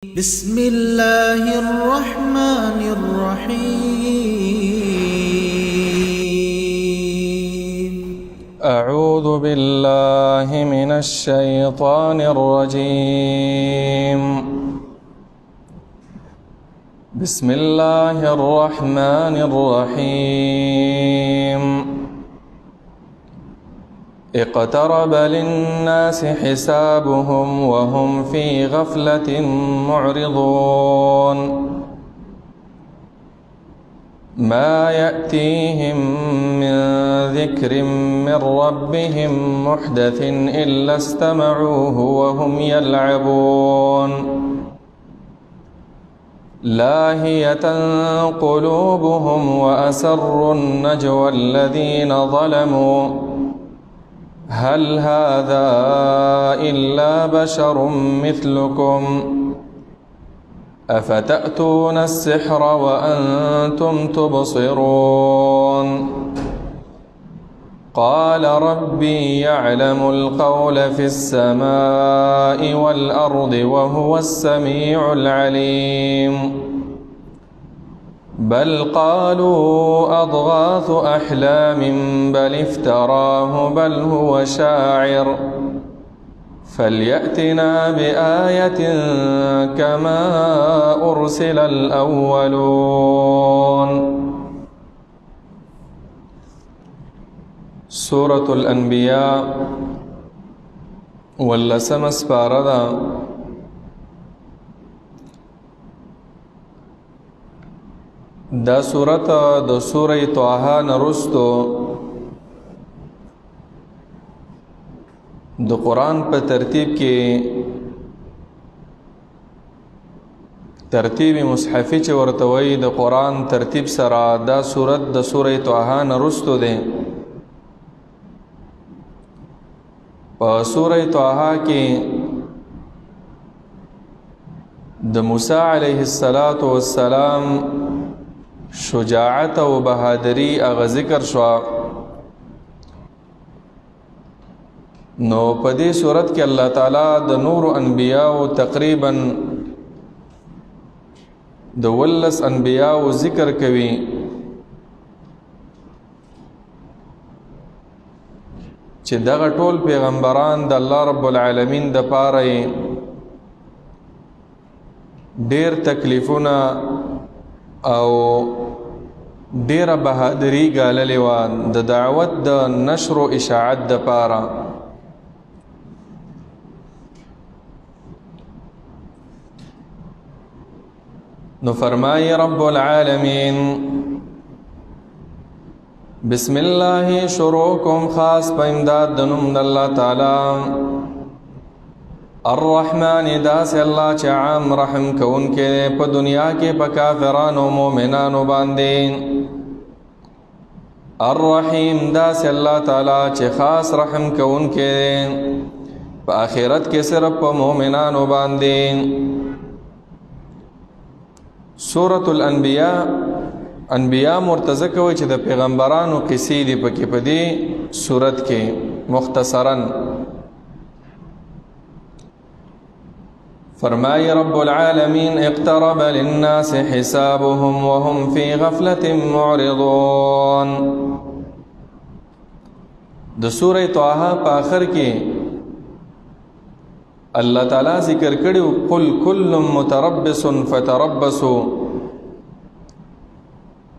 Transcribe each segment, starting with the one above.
بسم الله الرحمن الرحيم. أعوذ بالله من الشيطان الرجيم. بسم الله الرحمن الرحيم. اقترب للناس حسابهم وهم في غفلة معرضون. ما يأتيهم من ذكر من ربهم محدث إلا استمعوه وهم يلعبون. لاهية قلوبهم وأسروا النجوى الذين ظلموا هل هذا إلا بشر مثلكم أفتأتون السحر وأنتم تبصرون. قال ربي يعلم القول في السماء والأرض وهو السميع العليم. بل قالوا أضغاث أحلام بل افتراه بل هو شاعر فليأتنا بآية كما أرسل الأولون. سورة الأنبياء ولسمه سپاره ده. دا سورت د سورې طه نه وروسته د قرآن په ترتیب کې ترتیب مصحفي چې ورته وایي د قرآن ترتیب سره دا سورت د سورې طه نه وروسته دی. په سورې طه کې د موسی علیه الصلاۃ والسلام شجاعت او بهادری هغه ذکر شو. نو په دې صورت کې الله تعالی د نور انبیاو تقریبا د ولس انبیاو ذکر کوي. چې دغه ټول پیغمبران د الله رب العالمین د پاره ډیر تکلیفونه او ډیره بهادری ګاللې وه د دعوت د نشر او اشاعت د پاره. نو فرمای رب العالمین بسم الله شروع کوم خاص په امداد د نوم د الله تعالی. الرحمن داس الله چې عام رحم کوونکی په دنیا کې په کافرانو مؤمنانو باندې. الرحیم داس الله تعالی چې خاص رحم کوونکی په آخرت کې صرف په مؤمنانو باندې. سورة الانبیاء انبیاء مرتضی کوي چې د پیغمبرانو قصې دي پکې په دې صورت کې مختصرا. فرمای رب العالمین اقترب للناس حسابهم وهم في غفلة معرضون. د سورة طه په آخر کې الله تعالی ذکر کړو قل کل متربص فتربصوا،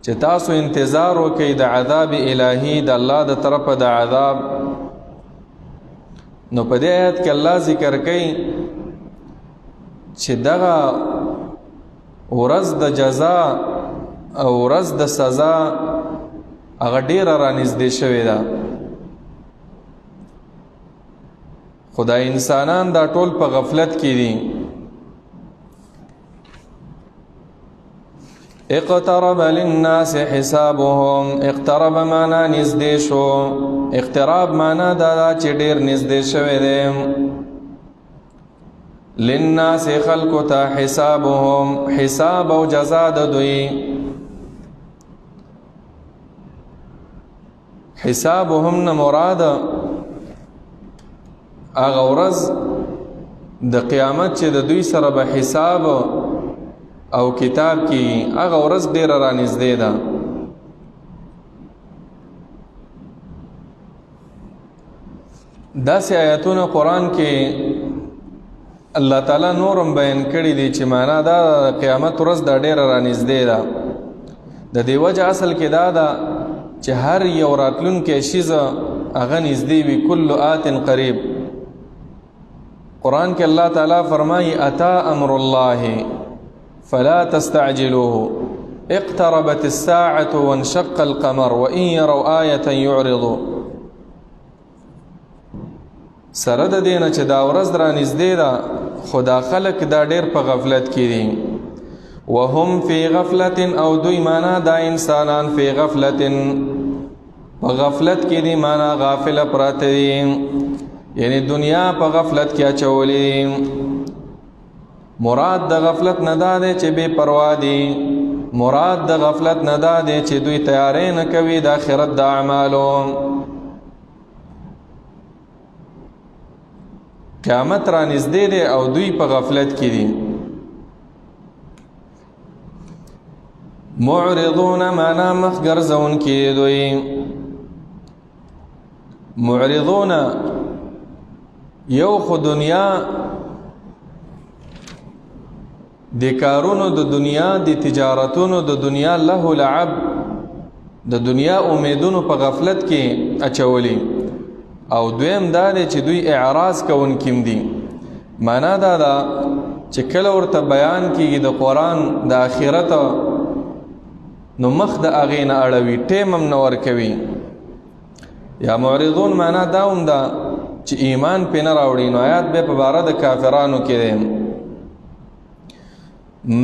چې تاسو انتظار وکئ د عذاب الهی د الله د طرفه د عذاب. نو په دې آیت کې الله ذکر کوي چې دغه ورځ د جزا او ورځ د سزا هغه ډیره رانږدې شوې ده. خدای انسانان دا ټول په غفلت کې دي. اقترب للناس حسابهم، اقترب معنا نږدې شو. اقتراب معنا دا ده چې ډیر نږدې شوی دی. للناس خلق ته حسابهم، حساب او جزا د دوی. حسابهم نه مراد هغه ورځ د قیامت چې د دوی سره به حساب او کتاب کې هغه ورځ ډیره را نږدې ده. داسې آیاتونه قرآن کې الله تعالی نورم بیان کړی دي چې معنا دا قیامت ورځ دا ډیره را نږدې ده. د دې وجه اصل کې دا ده چې هر یو راتلونکی شیز هغه نږدې وي، کل آت قریب. قرآن کې الله تعالی فرمایي اتا امر الله فلا تستعجلوه اقتربت الساعة وانشق القمر وإن يروا آية يعرضوا. سره د دې نه چې دا ورځ را نږدې ده، خو دا خلک دا ډېر په غفلت کې دي. وهم فی غفلت، او دوی معنا دا انسانان فی غفلت، په غفلت کې دي، معنا غافل پراته دي، یعنی دنیا په غفلت کې اچولې دي. مراد د غفلت نه دا دی چې بې پروا دي، مراد د غفلت نه دا دی چې دوی تیارې نه کوي د آخرت د اعمالو. قیامت را نږدې دی او دوی په غفلت کې دي. معرضون معنا مخ ګرځونکي دوی. معرضون یو خو دنیا د کارونو، د دنیا د تجارتونو، د دنیا له لعب، د دنیا امیدونو په غفلت کې اچولي. او دویم دا دی چې دوی اعراض کوونکي دي. معنا دا ده چې کله ورته بیان کیږي د قرآن د آخرت، نو مخ د هغې نه اړوي، ټیم هم نه ورکوي. یا معرضون معنا دا هم ده چې ایمان پې نه راوړي. نو آیات به په باره د کافرانو کې دی.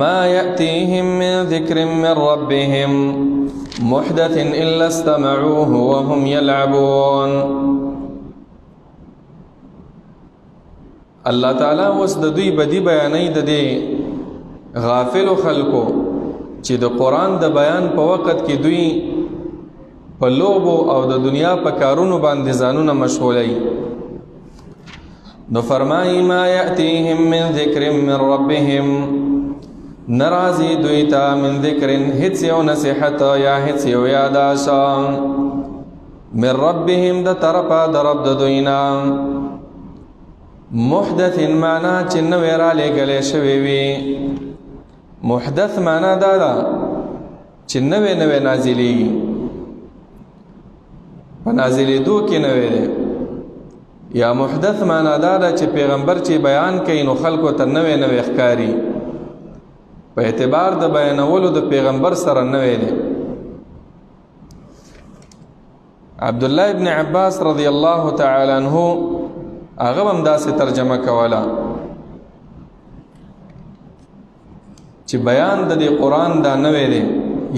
ما يأتيهم من ذكر من ربهم محدث إلا استمعوه وهم يلعبون. الله تعالی اوس د دوی بدی بیانوي د دې غافلو خلکو چې د قرآن د بیان په وخت کې دوی په لوبو او د دنیا په کارونو باندې ځانونه مشغولوي. نو فرمایي ما یأتیهم من ذکر من ربهم، ناراضي دوی ته من ذکر هیڅ یو نصیحت یا هیڅ یو یاداش، من ربهم د طرفه د رب د دوی نه. محدث معنا چې نوې را لېږلی شوی وي. محدث معنا دا ده چې نوې نوې نازلېږي، په نازلېدو کې نوې دی. یا محدث معنا دا ده چې پیغمبر چې بیان کوي نو خلکو ته نوې نوې ښکاري، په اعتبار د بیانولو د پیغمبر سره نوې دی. عبد الله ابن عباس رضی الله تعالی عنہ هغه هم داسې ترجمه کوله چې بیان د دې قرآن دا نوې دی،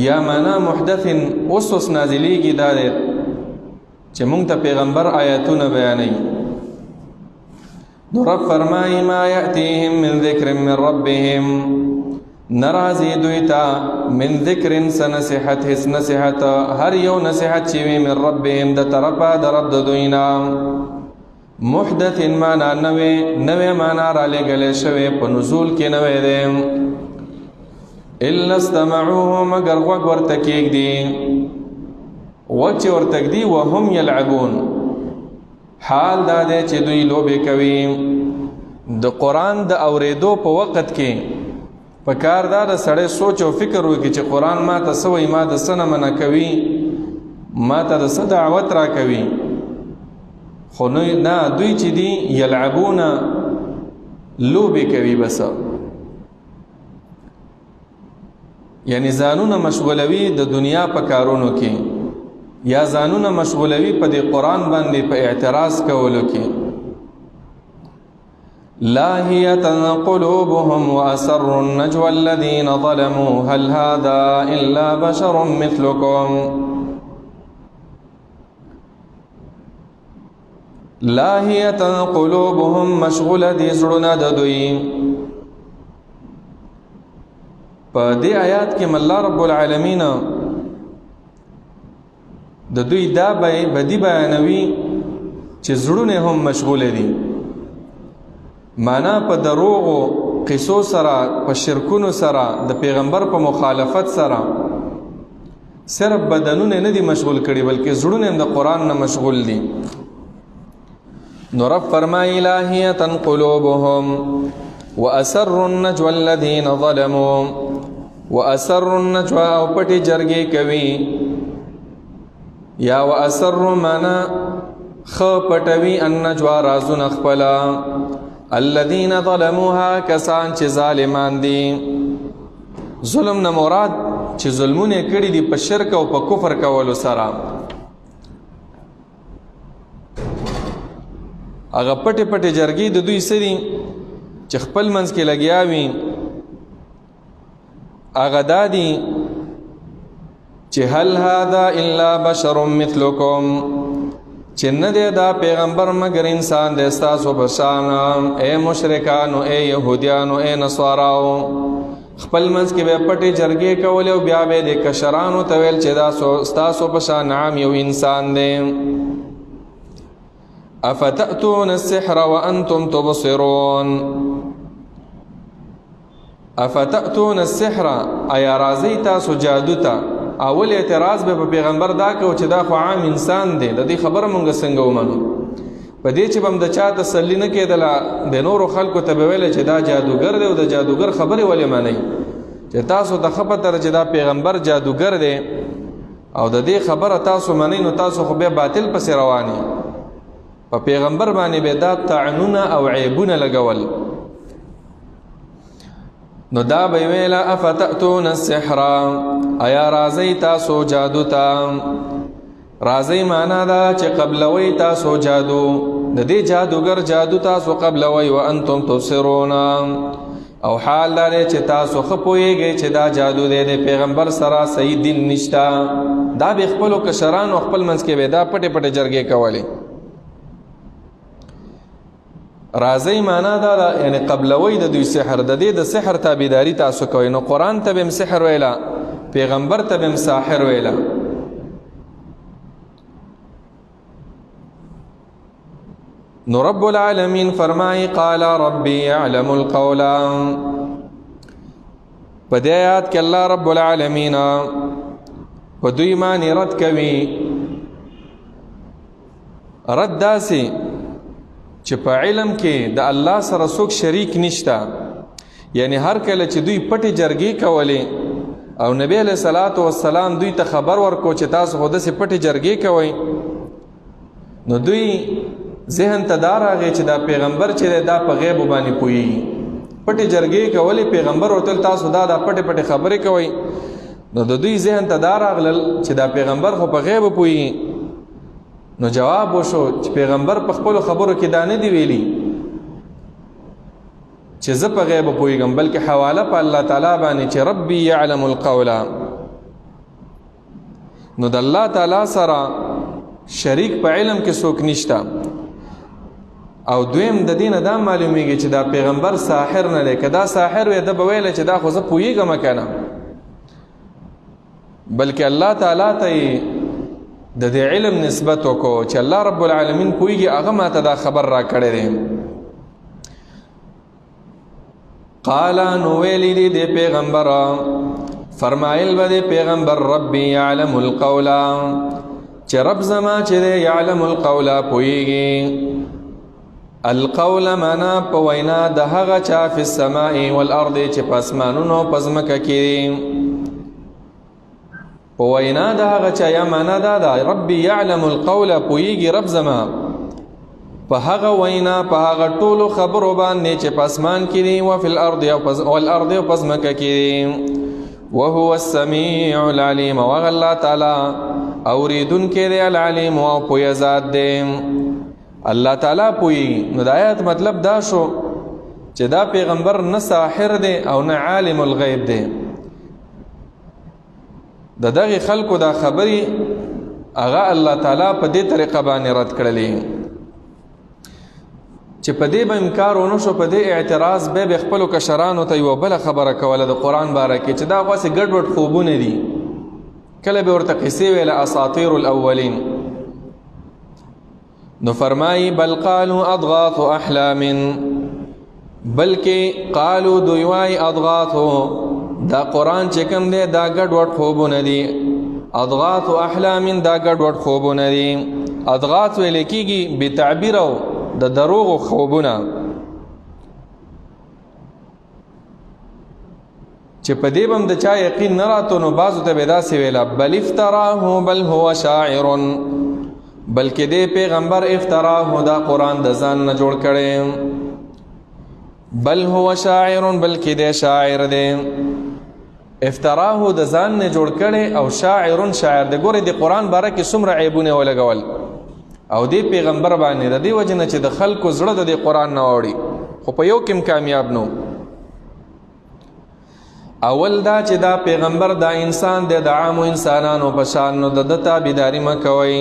یا معنا محدث اوس اوس نازلېږي دا دی چې مونږ ته پیغمبر آیاتونه بیانوي. نو رب فرمایي ما یأتیهم من ذکر من ربهم، ناراضي دوی ته من ذکر څه نصیحت، هیڅ نصیحت، هر یو نصیحت چې وي من ربهم د طرفه د رب د دوی نه. محدث معنا نوې نوې معنا را لېږلی شوی، په نزول کې نوې دی. الا استمعوه، مګر غوږ ورته کېږدي، غوږ چې ورته ږدي، وهم یلعبون، حال دا دی چې دوی لوبې کوي. د قرآن د اورېدو په وخت کې په کار دا د سړی سوچ او فکر وکړي چې قرآن ما ته څه وایي، ما د څه نه منع کوي، ما ته د څه دعوت راکوي. خو نه، دوی چې دي یلعبون لوبې کوي بس، یعنی ځانونه مشغولوي د دنیا په کارونو کې، یا ځانونه مشغولوي په دې قرآن باندې په اعتراض کولو کې. لاهية قلوبهم وأسروا النجوى الذين ظلموا هل هذا إلا بشر مثلكم. لاهية قلوبهم مشغولة دي زړونه د دوی. په دې آیات کې الله رب العالمین د دوی دا بدی بیانوي چې زړونه هم مشغوله دي. معنا په دروغو قصو سره، په شرکونو سره، د پیغمبر په مخالفت سره صرف بدنونه نه دي مشغول کړي، بلکې زړونه هم د قرآن نه مشغول دي. نو رب فرمایي لاهیة قلوبهم واسروا النجوى الذين ظلموا. واسروا النجوى او پټي جرګې کوي، یا واسروا معنا خ پټوي، النجوى رازونه خپل، الذين ظلموها کسان چې ظالمان دي. ظلم نه مراد چې ظلمونه کړي دي په شرک او په کفر کولو سره. هغه پټې پټې جرګې د دوی سری چې خپل منځ کې لګیا وي، هغه دا دي چې هل هذا الا بشر مثلکم، چې نه دی دا پیغمبر مګر انسان دی ستاسو په شان. اے مشرکانو، اے یهودیانو، اے نصاراو، خپل منځ کې به پټې جرګې کولې او بیا به د کشرانو ته ویل چې دا ستاسو په شان عام یو انسان دی. افتأتون السحر وانتم تبصرون. افتأتون السحر، ایا راځئ تاسو جادو ته؟ اول اعتراض به په پیغمبر دا کو چې دا خو عام انسان دی، د دې خبره مونږ څنګه ومنو؟ په دې چې بم د چا تسلی نه کېدله، د نورو خلکو ته به ویل چې دا جادوګر دی او د جادوګر خبرې ولې منئ؟ چې تاسو ته ښه پته ده چې دا پیغمبر جادوګر دی او د دې خبره تاسو منئ، نو تاسو خو بیا باطل پسې روان یئ. په پیغمبر باندې به دا طعنونه او عیبونه لګول. نو دا به ویله افتأتون السحر، ایا راځئ تاسو جادو ته؟ راځئ معنا دا چې قبلوئ تاسو جادو، د دې جادوګر جادو تاسو قبلوئ. وانتم تبصرون، او حال دا دی چې تاسو ښه پوهېږئ چې دا جادو دی، د پیغمبر سره صحیح دین نشته. دا به خپلو کشرانو خپل منځ کې به دا پټې پټې جرګې کولې. راځئ معنا دا ده یعنی قبلوئ د دوی سحر، د دې د سحر تابعداري تاسو کوئ. نو قرآن ته به هم سحر ویله، پیغمبر ته به هم ساحر ویله. نو رب العالمین فرمایي قال ربي يعلم القول. په دې آیات کې الله رب العالمین په دوی باندې رد کوي، رد داسې چې په علم کې د الله سره څوک شریک نشته. یعنی هر کله چې دوی پټې جرګې کولې او نبی علیہ الصلوۃ والسلام دوی ته خبر ورکو چې تاسو خو داسې پټې جرګې کوئ، نو دوی ذهن ته دا راغی چې دا پیغمبر چې دی دا په غیب باندې پوهېږي. پټې جرګې کولې، پیغمبر ورته تاسو دا دا پټې پټې خبرې کوئ، نو د دوی ذهن ته دا راغلل چې دا پیغمبر خو په غیب پوهېږي. نو جواب وشو چې پیغمبر په خپلو خبرو کې دا نه دی ویلي چې زه په غیب پوهېږم، بلکې حواله په الله تعالی باندې چې ربي یعلم القول. نو د الله تعالی سره شریک په علم کې څوک نشته. او دویم د دې نه دا معلومیږي چې دا پیغمبر ساحر نه دی. که دا ساحر وی ده به ویله چې دا خو زه پوهېږم که نه، بلکې الله تعالی ته یې د دې علم نسبت وکړو چې الله رب العالمین پوهېږي، هغه ما ته دا خبر را کړی دی. قال نو ویلي دي د پیغمبر، فرمایل به د پیغمبر ربي یعلم القول، چې رب زما چې دی یعلم القول پوهېږي. القول معنا په وینا د هغه چا فی السماء والارض چې په اسمانونو په ځمکه کې، په وینا د هغه چا، یا معنا دا ده ربي یعلم القول پوهېږي رب زما په هغه وینا، په هغه ټولو خبرو باندې چې په اسمان کې دي، وفي الارض والارض او په ځمکه کې دي. وهو السمیع العلیم، او هغه الله تعالی اورېدونکی دی، العلیم او پوه ذات دی. الله تعالی پوهېږي. نو د آیات مطلب دا شو چې دا پیغمبر نه ساحر دی او نه عالم الغیب دی. د دغه خلکو دا خبرې هغه الله تعالی په دې طریقه باندې رد کړلې چې په دې به انکار ونه شو، په دې اعتراض به خپلو کشرانو ته یوه بله خبره کوله د قرآن باره کې چې دا خو هسې ګډوډ خوبونه دي. کله به ورته قصې ویله اساطیر الاولین. نو فرمایي بل قالوا اضغاث احلام، بلکې قالو دوی وای اضغاث، دا قران چې کوم دی دا ګډوډ خوبونه دي. اضغاث احلام، دا ګډوډ خوبونه دي. اضغاث ویل کېږي بتعبیر او د دروغ خوبونه، چې په دې بم د چا یقین نه راتو نو بعضو ته به داسې ویله بل افتراه بل هو شاعر، بلکې دې پیغمبر افتراه دا قرآن د ځان نه جوړ کړی. بل هو شاعر، بلکې دې شاعر دی. افتراه د ځان نه جوړ کړي او شاعر شاعر دی. ګوره د قرآن باره کې څومره عیبونه ولګول او دې پیغمبر باندې د دې وجه نه چې د خلکو زړه د دې قرآن نه واوړي، خو په یو کې هم کامیاب نو. اول دا چې دا پیغمبر دا انسان دی، د عامو انسانانو په شان، نو د ده تابعداري مه کوئ.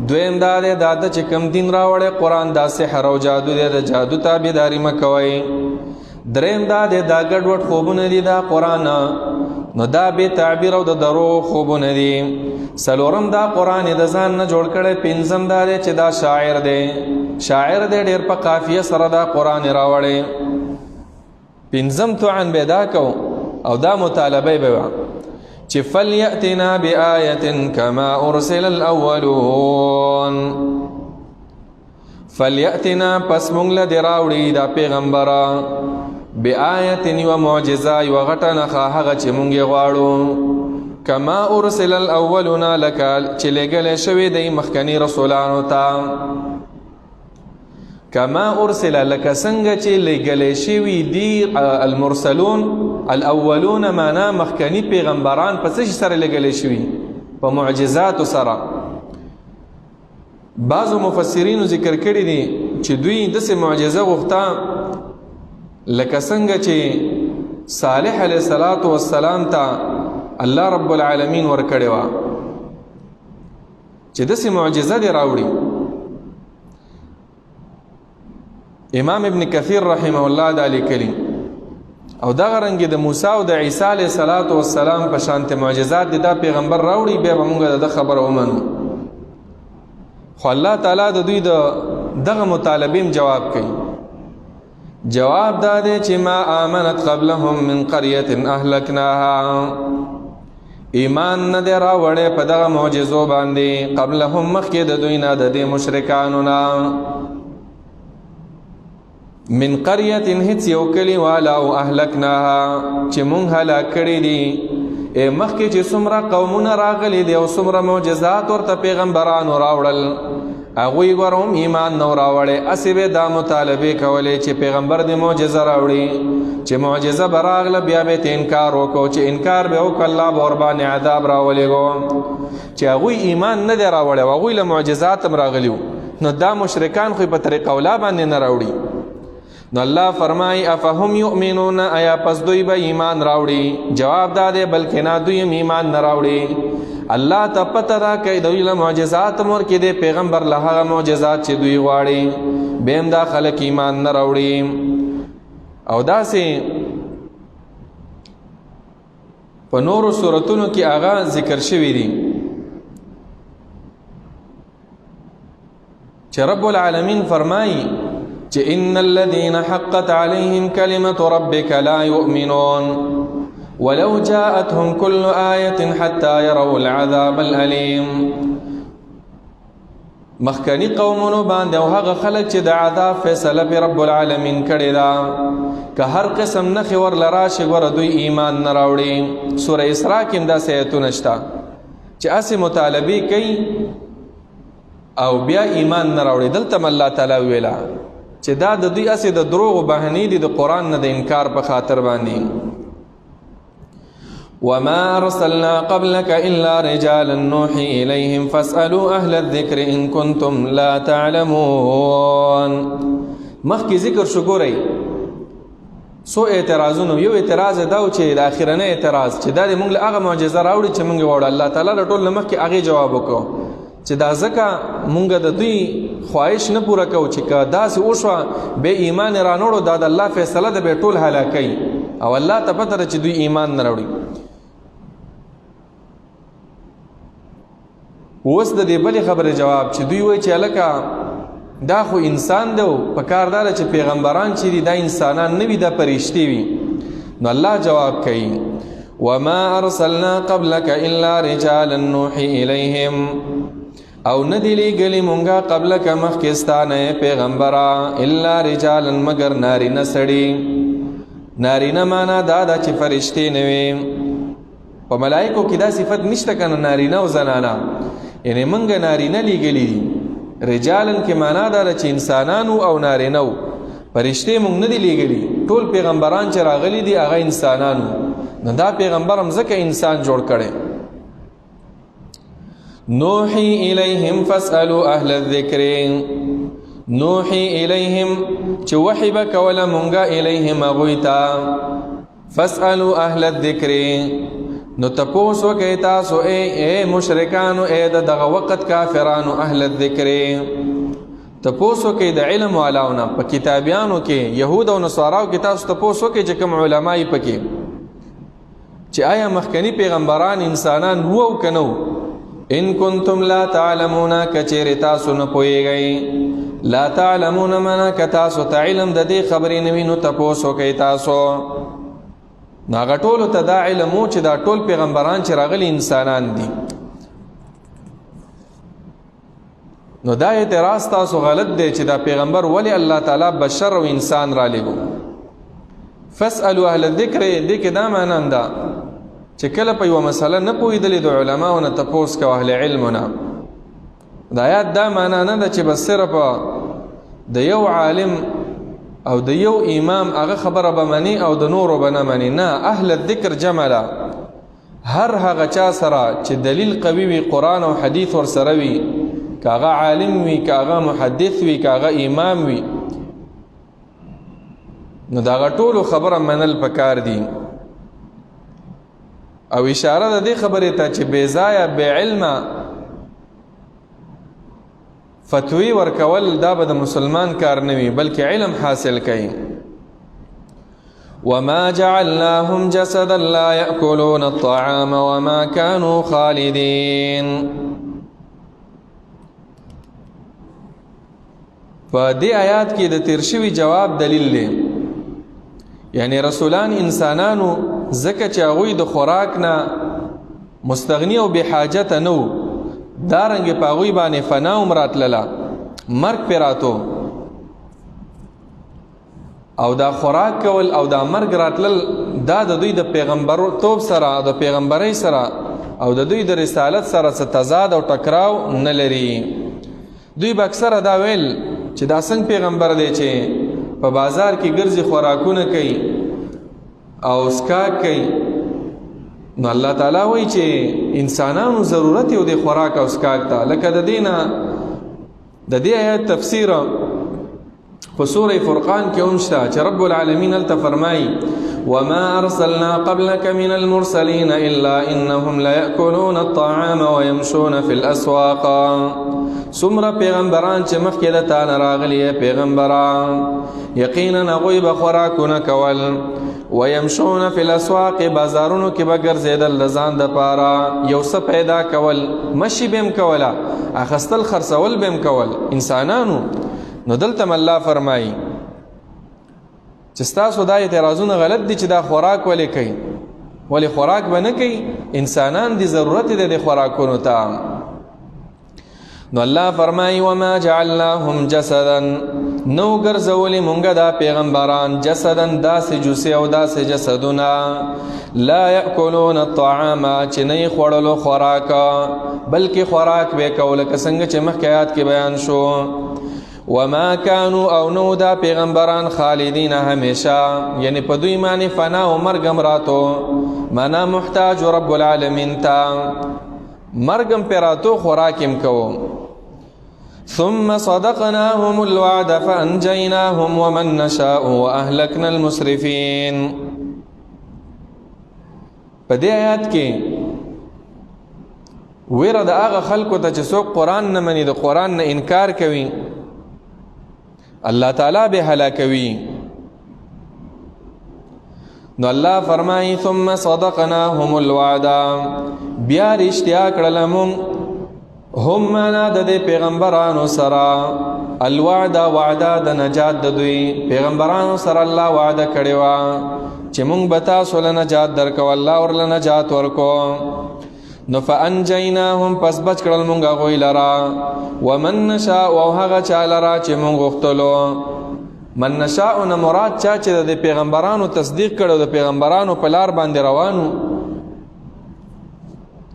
دویم دا دی دا د چې کوم دین راوړی قرآن دا سحر او جادو دی، د جادو تابعداري مه کوئ. دریم دا دی دا ګډوډ خوبونه دي دا قرآن، نو دا بې تعبیر او د درو خوبونه دي. څلورم دا قرآن د ځان نه جوړ کړی. پنځم دا دی چې دا شاعر دی، شاعر دی ډېر په قافیه سره دا قرآن راوړی. پنځم طعن به دا کو او دا مطالبه به وه چې فلیأتنا بآیة کما ارسل الاولون. فلیأتنا، پس مونږ له دې راوړي دا پیغمبره بآیة یوه معجزه، یوه غټه نښه هغه چې مونږ یې غواړو. کما ارسل الاولون، لکه چې لېږلی شوی دی مخکني رسولانو ته. کما ارسل، لکه څنګه چې لېږلی شوي دي المرسلون الاولون، معنا مخکني پیغمبران په څه شي سره لېږلی شوي؟ په معجزاتو سره. بعضو مفسرینو ذکر کړي دي چې دوی داسې معجزه غوښته لکه څنګه چې صالح علیه الصلاة والسلام ته الله رب العالمین ورکړې وه، چې داسې معجزه دې راوړي. امام ابن کثیر رحمه الله دا لیکلي او دغه رنګ د موسی او د عیسی علیه الصلاة والسلام په شانته معجزات دا پیغمبر راوړي، بیا به مونږ د خبره ومنو. خو الله تعالی د دوی د دغه مطالبې جواب کوي. جواب دا دی چې ما آمنت قبلهم من قرية اهلکناها، ایمان نه دی راوړی په دغه معجزو باندې قبلهم مخکې د دوی نه، د دې مشرکانو نه. من قرية، هیڅ یو کلی والا او اهلکناها چې مونږ هلاک کړي دي. مخکې چې څومره قومونه راغلي دي او څومره معجزات ورته پیغمبرانو راوړل، هغوی ګوره هم ایمان نه راوړی. هسې به دا مطالبې کولې چې پیغمبر دې معجزه راوړي، چې معجزه به راغله بیا به یې انکار وکړو، چې انکار به وکړو الله به ورباندې عذاب راولېږو. چې هغوی ایمان نه دی راوړی او هغوی له معجزات هم راغلي وو، نو دا مشرکان خو یې په طریقه اولا باندې نه راوړي. نو الله فرمای افهم یؤمنون، ایا پس دوی به ایمان راوړي؟ جواب دا دی بلکې نه، دوی هم ایمان نه راوړي. الله ته پته ده که دوی له معجزات هم ورکړي دی پیغمبر له هغه معجزات چې دوی غواړي، بیا هم دا خلک ایمان نه راوړي. او داسې په نورو سورتونو کې هغه ذکر شوي دي چې رب العالمین فرمایي چې ان الذين حقت عليهم كلمة ربك لا يؤمنون ولو جاءتهم كل آية حتى يروا العذاب الأليم. مخکنی قومونو باندې او هغه خلک چې د عذاب فیصله پر رب العالمین کړې ده، که هر قسم نښې ورله راشي ګوره دوی ایمان نه راوړي. سوره اسراء کې هم داسې آیتونه شته چې هسې مطالبې کوي او بیا ایمان نه راوړي. دلته هم الله تعالی ویله چې دا د دوی هسې د دروغو بهانې دي د قرآن نه د انکار په خاطر باندې. وما أرسلنا قبلك إلا رجالا نوحي إليهم فاسألوا أهل الذكر إن كنتم لا تعلمون. مخکې ذکر شو ګورئ څو اعتراضونه. یو اعتراض دا و چې د اخرنی اعتراض چې دا دې مونږ له هغه معجزه راوړي چې مونږ یې غواړو. الله تعالی د ټول نه مخکې هغې جواب وکړو چې دا ځکه مونږ د دوی خواهش نه پوره کوو چې که داسې وشوه بې ایمان یې رانوړو، دا د الله فیصله ده، بیا ټول هلاکوي او الله ته پته ده چې دوی ایمان نه راوړي. اوس د دې بلې خبرې جواب چې دوی وایي چې هلکه دا خو انسان دی، په کار دا چې پیغمبران چې دي دا انسانان نه وي، دا پرشتي وي. نو الله جواب کوي وما ارسلنا قبلك الا رجالا نوحي اليهم، او ندی لیږلي مونږه قبلک مخکې ستا نه پیغمبره الا رجالا مگر نارینه سړي. نارینه معنا دا ده چې فرشتې نه وي. په ملایکو کې دا صفت نشته کنه، نارینه او زنانه، یعنی مونږ نارینه لیږلي دي. رجالن کې معنا دا ده چې انسانانو او نارینه وو، فرشتې مونږ نه دي لیږلي. ټول پیغمبران چې راغلي دي هغه انسانانو، نو دا پیغمبر هم ځکه انسان جوړ کړي. نوحي الیهم فاسالوا اهل الذکر، نوحي الیهم چې وحی به کوله مونږه الیهم هغوی ته، فاسالوا اهل الذکر، نو تپوس وکئ تاسو ای مشرکانو، ای د دغه وخت کافرانو، اهل الذکر تپوس وکئ د علم والاونه. په کتابیانو کې یهود او نصاراو کې تاسو تپوس وکئ چې کوم علما یې پکې چې آیا مخکنی پیغمبران انسانان وو او که نه وو. ان کنتم لا تعلمون، کچېرې تاسو نه پوهېږئ. لا تعلمون معنا که تاسو ته علم د دې خبرې نه وي نو تپوس وکئ تاسو. نو هغه ټولو ته دا علم و چې دا ټول پیغمبران چې راغلي انسانان دي. نو دا اعتراض تاسو غلط دی چې دا پیغمبر ولی الله تعالی بشر او انسان را لېږو. فاسألوا اهل الذکر، دې کې دا معنا هم ده چې کله په یوه مسله نه پوهېدلې د علماو نه تپوس کوه، اهل علمو نه. د آیات دا معنا نه ده چې بس صرف د یو عالم او د یو امام هغه خبره به مني او د نورو به نه مني. نه، اهل الذکر جمع ده، هر هغه چا سره چې دلیل قوي وي، قرآن او حدیث ورسره وي، که هغه عالم وي، که هغه محدث وي، که هغه امام وي، نو د هغه ټولو خبره منل پکار دي. او اشاره د دې خبرې ته چې بې ځایه بې علمه فتوی ورکول دا به د مسلمان کار نه وي، بلکې علم حاصل کوي. وما جعلناهم جسدا لا يأكلون الطعام وما كانوا خالدين. په دې آیات کې د تیر شوي جواب دلیل دی، یعنی رسولان انسانانو ځکه چې هغوی د خوراک نه مستغنی او بې حاجته نه وو، دارنګې په هغوی باندې فنا هم راتلله، مرګ پرې راتو، او دا خوراک کول او دا مرګ راتلل دا د دوی د پیغمبرتوب سره، د پیغمبرۍ سره او د دوی د رسالت سره څه تضاد او ټکراو نه لري. دوی به اکثره دا ویل چې دا څنګه پیغمبر دی چې په بازار کې ګرځي، خوراکونه کوي او سکاک کوي. نو الله تعالی وایي چې انسانانو ضرورت یو دی خوراک او سکاک ته. لکه د دې نه د دې آیت تفسیر په سورة فرقان کې هم شته چې رب العالمین هلته فرمایي وما أرسلنا قبلك من المرسلين إلا إنهم ليأكلون الطعام ويمشون في الأسواق. څومره پیغمبران چې مخکې د تا نه راغلي پیغمبران، یقینا هغوی به خوراکونه کول، ويمشون في الأسواق، بازارونو کې به ګرځېدل د ځان دپاره یو څه پیدا کول، مشي به هم کوله، اخیستل خرڅول به هم کول انسانانو. نو دلته هم الله فرمایي چې ستاسو دا اعتراضونه غلط دي چې دا خوراک ولې کوي، ولې خوراک به نه کوي، انسانان دي، ضرورت دی د خوراکونو ته. نو الله فرمایي وما جعلناهم جسدا، نو ګرځولي مونږه دا پیغمبران جسدا، داسې جوسې او داسې جسدونه، لا یأکلون الطعام، چې نه یې خوړلو خوراک، بلکې خوراک به یې کولو، لکه څنګه چې مخکې آیات کې بیان شو. وما كانوا او نو دا پیغمبران خالدین همیشه، یعنی په دوی باندې فنا او مرګ هم راتو، معنا محتاج رب العالمین ته، مرګ هم پرې راتو، خوراک هم کوو. ثم صدقناهم الوعد فأنجيناهم ومن نشاء وأهلكنا المسرفين. په دې آیات کې ویره د هغه خلکو ته چې څوک قرآن نه مني، د قرآن نه انکار کوي، الله تعالی به هلاکوي. نو الله فرمایي ثم صدقناهم الوعد، بیا رښتیا کړل مونږ هم معنا د دې پیغمبرانو سره الوعد، وعده د نجات د دوی پیغمبرانو سره الله وعده کړې و چې مونږ به تاسو له نجات درکو، الله ورله نجات ورکو. نو فانجیناهم، پس بچ کړل مونږ هغوی لره، ومن نشاء، او هغه چا لره چې مونږ غوښتلو. من نشاء نه مراد چا چې د پیغمبرانو تصدیق کړو، د پیغمبرانو په لار باندې روانو.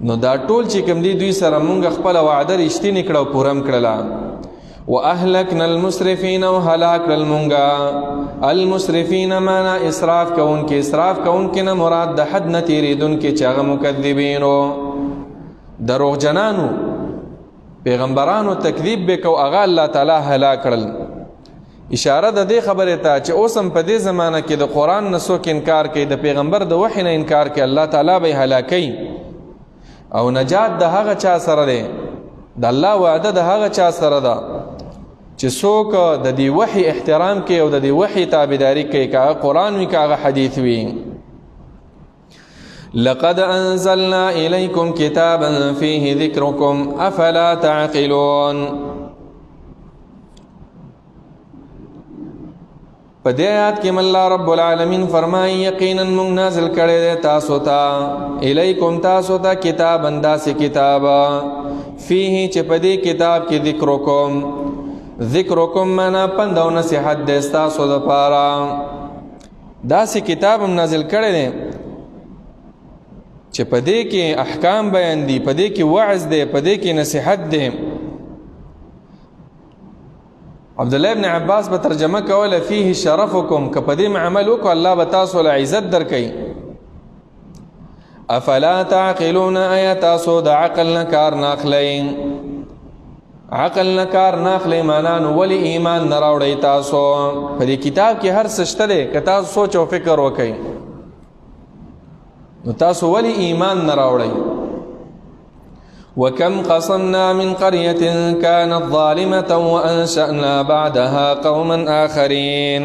نو دا ټول چې کوم دی دوی سره مونږ خپل وعده رښتینې کړه او پوره هم کړله. واهلکنا المسرفین، او هلاک کړل مونږه المسرفین، معنا اسراف کوونکي. اسراف کوونکي نه مراد د حد نه تیرېدونکي چې هغه مکذبینو، دروغجنانو، پیغمبرانو تکذیب به کو، هغه الله تعالی هلاک کړل. اشاره د دې خبرې ته چې اوس هم په دې زمانه کې د قرآن نه څوک انکار کوي، د پیغمبر د وحي نه انکار کوي، الله تعالی به یې هلاکوي. او نجات د هغه چا سره دی، د الله وعده د هغه چا سره ده چې څوک د دې وحي احترام کوي او د دې وحي تابعداري کوي، که هغه قرآن وي که هغه حدیث وي. لقد أنزلنا إليكم كتابا فيه ذكركم أفلا تعقلون. په دې آیات کې الله رب العالمین فرمایي یقینا موږ نازل کړی دی تاسو ته، الیکم تاسو ته، کتابا داسې کتاب، فيه چې په دې کتاب کې ذکرکم، ذکرکم معنا پند او نصیحت دی ستاسو دپاره. داسې کتاب هم نازل کړی دی چې په دې کې احکام بیان دي، په دې کې وعظ دی، په دې کې نصیحت دی. عبد الله ابن عباس به ترجمه کوله فيه شرفکم، که په دې عمل وکړو الله به تاسو له عزت درکوي. افلا تعقلون، ایا تاسو د عقل نه کار نه اخلئ؟ عقل نه کار نه اخلئ معنا نو ولې ایمان نه راوړئ تاسو؟ په دې کتاب کې هر څه شته دی، که تاسو سوچ او فکر وکئ نو تاسو ولې ایمان نه راوړئ؟ وكم قصمنا من قرية كانت ظالمة وأنشأنا بعدها قوما آخرين.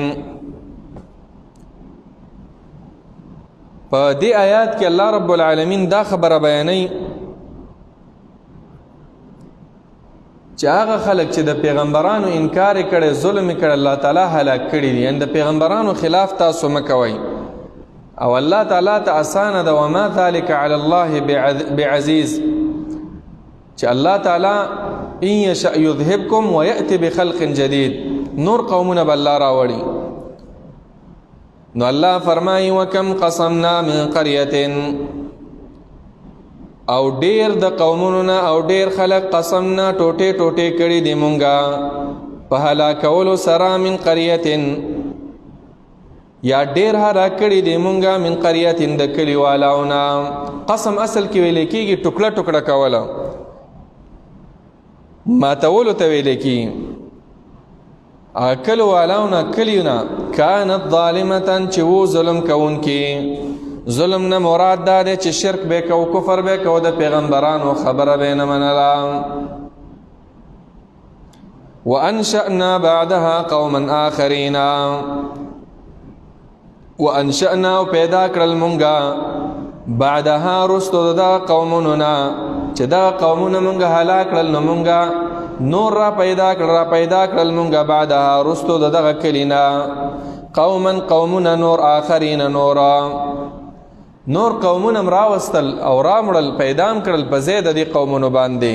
په دې آیات کې الله رب العالمین دا خبره بیانوي چې هغه خلک چې د پیغمبرانو انکار یې کړی، ظلم یې کړی، الله تعالی هلاک کړي دي. یعنې د پیغمبرانو خلاف تاسو مه کوئ، او الله تعالی ته اسانه ده، وما ذلك على الله بعزیز، چې الله تعالی ان یشأ یذهبکم ویأتي بخلق جدید، نور قومونه به الله راوړي. نو الله فرمایي وکم قصمنا من قرية، او ډیر د قومونو نه او ډیر خلق قسمنا ټوټه ټوټه کړي دي مونږه په هلاکولو سره، من قرية، یا ډیر هلاک کړي دي مونږه من قرية د کلی والاونه. قسم اصل کې ویل کېږي ټوکړه ټوکړه کوله، ماتولو ته ویل کېږي. کلو والاونه کلیونه کانت ظالمة چې وو ظلم کوونکي. ظلم نه مراد دا دی چې شرک به کو، کفر به کو، د پیغمبرانو خبره به نه منله. وانشأنا بعدها قوما آخرین، وانشأنا او پیدا کړل مونږه بعدها رستو د قومونو نه، چې دا قومونه مونږه هلاک کړل نو مونږه نور را پیدا کړل، را پیدا کړل مونږه بعدها رستو د دغه کلی نه قوما قومونه نور، آخرین نورا، نور قومونه هم راوستل او رامړل، پیدام کړل په ځای د دې قومونو باندې.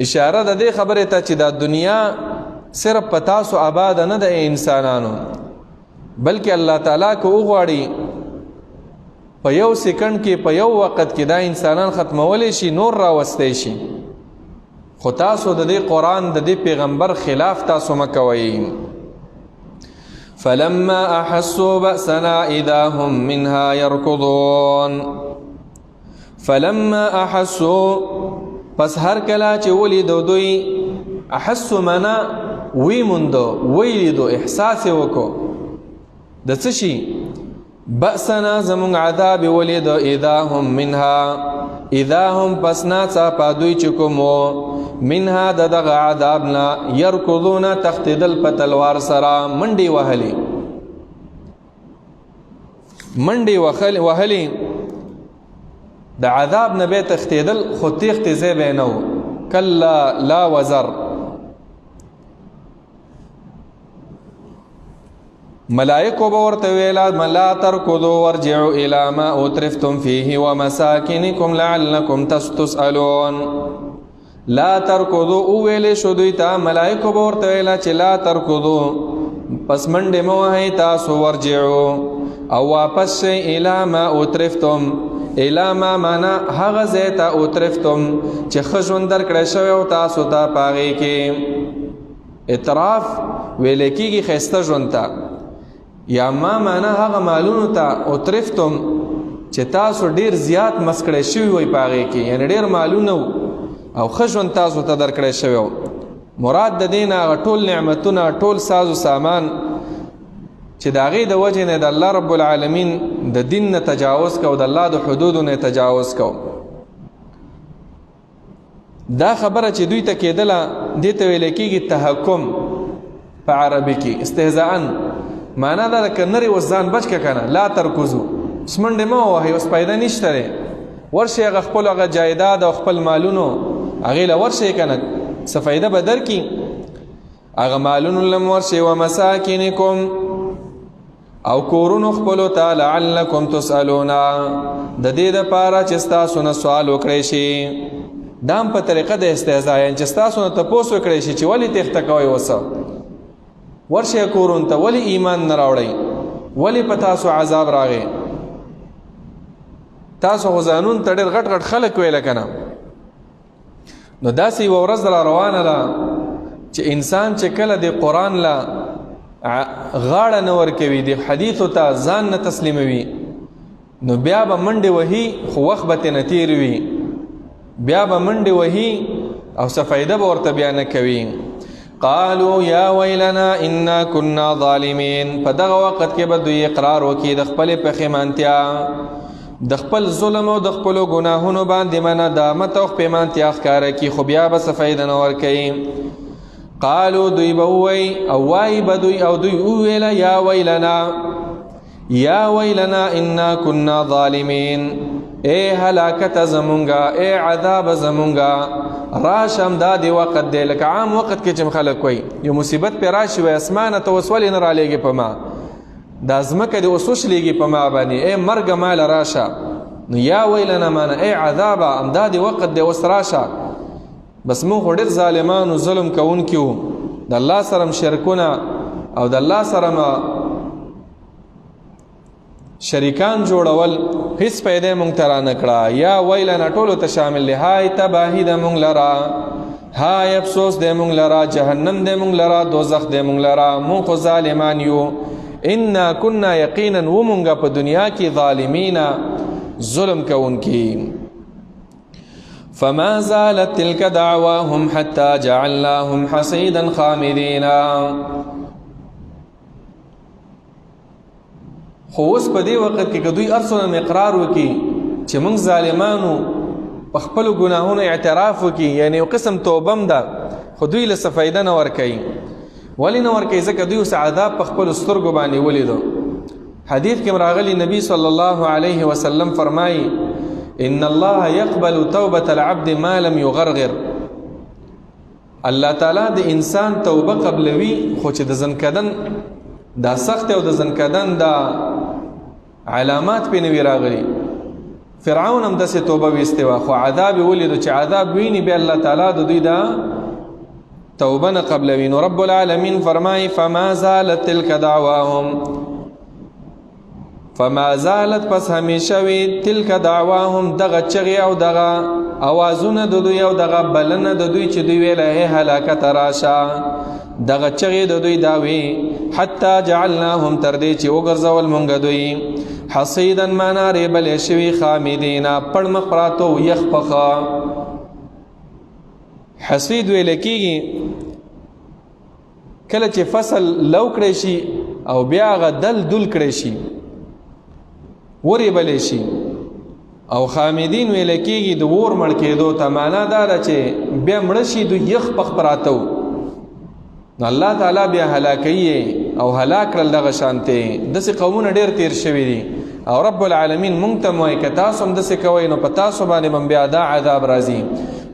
اشاره د دې خبرې ته چې دا دنیا صرف په تاسو آباده نه ده انسانانو، بلکې الله تعالی که وغواړي په یو سیکنډ کې، په یو وخت کې دا انسانان ختمولی شي، نور راوستی شي. خو تاسو د دې قرآن د دې پیغمبر خلاف تاسو مه کوئ. فلما أحسوا بأسنا إذا هم منها يركضون. فلما أحسوا، پس هر کله چې ولیدو دوی، احسوا معنا وی موندو، وی لیدو، احساس یې وکړو د څه شي؟ بأسنا زمونږ عذاب ولیدو، اذا هم منها، اذا هم پس ناڅاپه دوی چې کوم وو منها د دغه عذاب نه يرکضون تښتېدل په تلوار سره، منډې وهلې، منډې وهلې. د عذاب نه به تختیدل، خو تیښتې ځای به نه و. کلا لا وزر. ملائکو به ورته ویلا لا ترکضوا وارجعوا الى ما اترفتم فيه ومساكنكم لعلكم تسألون. لا ترکضوا او ویلې شو دوی ته، ملائکو به ورته ویلا چې لا ترکضوا، پس منډې مه وهئ تاسو، ورجعوا او واپس شئ، الى ما اترفتم، الى ما معنا هغه ځای ته، اترفتم چې ښه ژوند درکړی شوی او تاسو ته په هغې کې. اطراف ویل کېږي ښایسته ژوند ته، یا ما معنا هغه مالونو ته، اترفتم چې تاسو ډیر زیات مسکړی شوي وئ په هغې کې، یعنې ډیر مالونه او ښه ژوند تاسو ته درکړی شوی و. مراد د دې نه هغه ټول نعمتونه، ټول ساز و سامان چې د هغې د وجې نه د الله رب العالمین د دین نه تجاوز کو، د الله د حدودو نه تجاوز کو. دا خبره چې دوی ته کېدله، دې ته ویل کېږي تحکم په عربي کې، استهزاء. معنا دا ده که نرې اوس ځان بچ که کنه، لا ترکزو، اوس منډې مه ووهئ، اوس پیدا نشته دی، ورشئ هغه خپل هغه جایداد او خپل مالونو هغې له ورشئ که نه، څه فایده به درکړي هغه مالونو لم ورشئ. ومساکنکم او کورونو خپلو ته، لعلکم تسألون، د دې دپاره چې ستاسو نه سوال وکړی شي. دا هم په طریقه د استهزاء، یعنې چې ستاسو نه تپوس وکړی شي چې ولې تېښته کوئ، اوس ورشئ کورونو ته، ولې ایمان نه راوړئ، ولې په تاسو عذاب راغی؟ تاسو خو ځانونو ته ډېر غټ غټ خلک ویله که نه. نو داسې یوه ورځ را روانه ده چې انسان چې کله د قرآن له غاړه نه ورکوي، د حدیثو ته ځان نه تسلیموي، نو بیا به منډې وهي، خو وخت به ترې نه تېر وي، بیا به منډې وهي او څه فایده به ورته بیا نه کوي. قالو یا ویلنا انا كنا ظالمین. په دغه وخت کې به دوی اقرار وکړي د خپلې پښیمانتیا، د خپل ظلم او د خپلو ګناهونو باندې منه دامت او پښیمانتیا ښکاره کړي، خو بیا به څه فایده نه ورکوي. قالو دوی به ووایي او وایي به دوی، او دوی وویله یا ویلنا، یا ویلنا انا كنا ظالمین، اے هلاکت زمونږه، اے عذاب زمونږه، راشم دا دی وخت دی. لکه عام وخت کې چې خلک وایي یو مصیبت پې راشي، وایي اسمانه ته اوس ولې نه رالیږې په ما، دا ځمکه دې اوس وشلېږي په ما باندې، ای مرګه ماله راشه. نو یا ویلنا معنا ای عذابه، همدا دی وخت دی اوس راشه. بس موږ خو ډېر ظالمانو، ظلم کوونکي وو، د الله سره شرکونه او د الله سره شریکان جوړول، هیڅ پیدا مونږ ته رانه کړه. یا ویلنا ټولو ته شامل دی، های تباهي ده مونږ لره، های افسوس دی مونږ لره، جهنم دی مونږ لره، دوزخ دی مونږ لره، مونږ خو ظالمان یو. انا كنا یقینا ومونږ په دنیا کې ظالمین، ظلم کوونکي. فما زالت تلك دعواهم حتى جعلناهم حصيدا خامدين. خو اوس په دې وخت کې که دوی هر څومره اقرار وکړي چې موږ ظالمانو، په خپلو ګناهونو اعتراف وکړي، یعنې یو قسم توبه هم ده، خو دوی له څه فایده نه ورکوي. ولې نه ورکوي؟ ځکه دوی اوس عذاب په خپلو سترګو باندې ولیدو. حدیث کې راغلی نبی صلی الله علیه وسلم فرمایي ان الله يقبل توبة العبد ما لم يغرغر. الله تعالی د انسان توبه قبلوي، خو چې د ځنکدن دا سخت او د ځنکدن دا علامات پې نه وي راغلي. فرعون هم داسې توبه ویستې وه، خو عذاب یې ولیدو، چې عذاب ویني بیا الله تعالی د دوی دا توبه نه قبلوي. نو رب العالمین فرمایي فما زالت تلک دعواهم، فما زالت پس همیشه وي تلک دعواهم، دغه چغې او دغه اوازونه د دوی او دغه بلنه د دوی چې دوی ویله هی هلاکت راشه، دغه چغې د دوی دا وي حتی جعلناهم، تر دې چې وګرځول مونږ دوی حصیدا، معنا ریبلې شوي، خامدینا، پړ مخ پراتو، یخ پخه. حصید ویل کېږي کله چې فصل لو کړی شي او بیا هغه دل دل کړی شي، ورېبلی شي. او خامدین ویل کېږي د اور مړ کېدو ته، معنا دا ده چې بیا مړه شي دوی یخ پخ پراته وو، نو الله تعالی بیا هلاکوي او هلاک کړل دغه شانتې. داسې قومونه ډېر تېر شوي دي. او رب العالمین مونږ ته وایي که تاسو هم داسې کوئ نو په تاسو باندې به بیا دا عذاب راځي.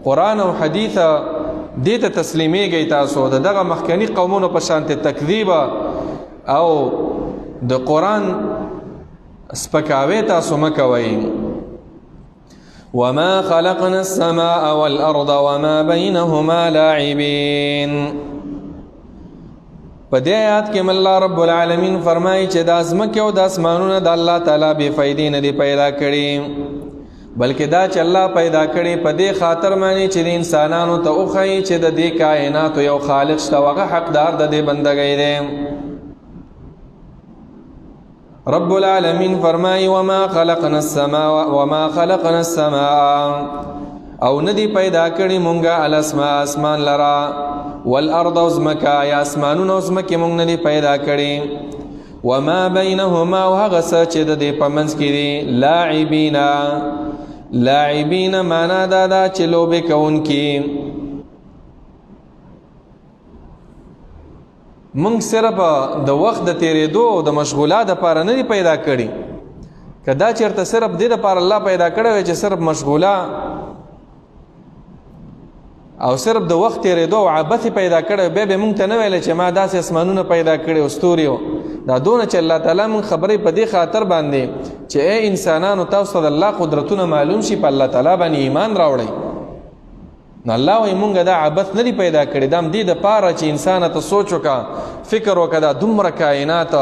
قرآن او حدیث دې ته تسلیمیږئ تاسو د دغه مخکني قومونو په شان ته تکذیب او د قرآن سپکاوی تاسو مه کوئ. وما خلقنا السماء والأرض وما بينهما لاعبين. په دې آیات کې الله رب العالمین فرمایي چې د ځمکې او د اسمانونو د الله تعالی بې فایدې نه دي پیدا کړي، بلکې دا چې الله پیدا کړي په دې خاطر باندې چې د انسانانو ته وښایي چې د دې کائناتو یو خالق شته او هغه حقدار د دې بندګۍ دی. رب العالمین فرمایي وما خلقنا السماء وما خلقنا السماء، او ندی پیدا کړي مونږه الاسماء اسمان لرا والارض ازمکا، یا اسمانونو ازمکه مونږ ندی پیدا کړي، وما بینهما او هغه څه چې د دې په منځ کې دي، لاعبینا. لاعبین معنا دا ده چې لوبې کوونکي. مونږ صرف د وخت د تیرېدو او د مشغولا د پاره نه دی پیدا کړي. که دا چېرته صرف دې دپاره الله پیدا کړی وی چې صرف مشغولا او صرف د وخت تیرېدو او عبث پیدا کړی، بیا به مونږ ته نه ویلی چې ما داسې اسمانونه پیدا کړي او ستوري. دا دونه چې الله تعالی مونږ خبرې په دې خاطر باندې چې ای انسانانو تاسو ته د الله قدرتونه معلوم شي، په الله تعالی باندې ایمان راوړئ. نو الله وایي مونږ دا عبث نه دی پیدا کړی، دا هم دې دپاره چې انسان ته سوچ وکړه، فکر وکړه، دا دومره کائنات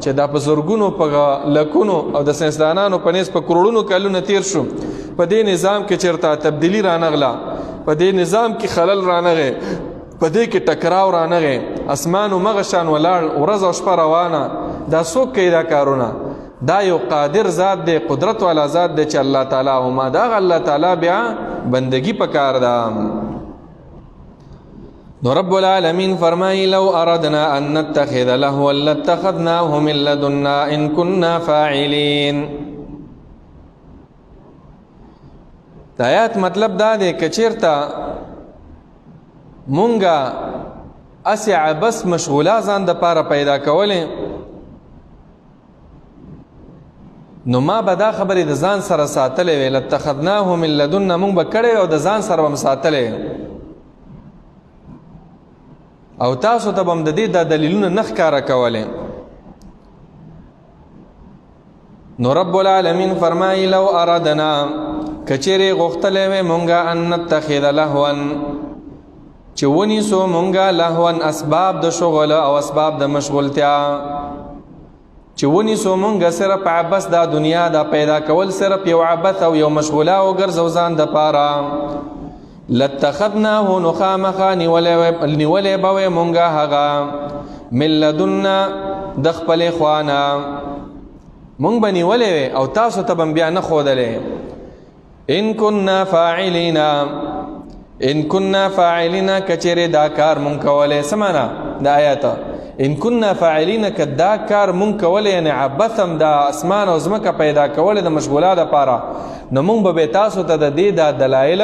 چې دا په زرګونو په لکونو او د ساینسدانانو په نیز په کروړونو کلونه تیر شو، په دې نظام کې چېرته تبدیلي رانغله، په دې نظام کې خلل رانغی، په دې کې ټکراو رانغی، اسمان همغه شان ولاړ، ورځ او شپه روانه، دا څوک کوي دا کارونه؟ دا یو قادر ذات دی، قدرت والا ذات دی چې الله تعالی او ما دا الله تعالی بیا بندگی پکار ده. نو رب العالمین فرمایي لو اردنا ان نتخذ لهوا لاتخذناه من لدنا ان كنا فاعلین. د آیات مطلب دا دی که چېرته مونږه هسې عبث مشغولا ځان دپاره پیدا کولې، نو ما به دا خبرې د ځان سره ساتلې وې، لاتخذناه من لدنا، مونږ به کړی او د ځان سره به هم ساتلې، او تاسو ته به هم د دې دا دلیلونه نه ښکاره کولې. نو رب العالمین فرمایي لو اردنا، که چېرې غوښتلی وی مونږه ان نتخذ لهوا، چې ونیسو مونږه لهوا اسباب د شغل او اسباب د مشغولتیا، چې ونیسو مونږه صرف عبث دا دنیا دا پیدا کول صرف یو عبث او یو مشغوله وګرځو ځان دپاره، لاتخذناه، نو خامخا نیولی به وی مونږه هغه من لدنا د خپلې خوا نه، مونږ به نیولی وی او تاسو ته به بیا نه ښودلی. ان كنا فاعلین، ان كنا فاعلین، که چېرې دا کار مونږ کولی. څه معنا د آیات؟ ان كنا فاعلین، که دا کار مونږ کولی، یعنې عبث هم دا اسمان او ځمکه پیدا کولی د مشغولا دپاره، نو مونږ به تاسو ته د دې دا دلایل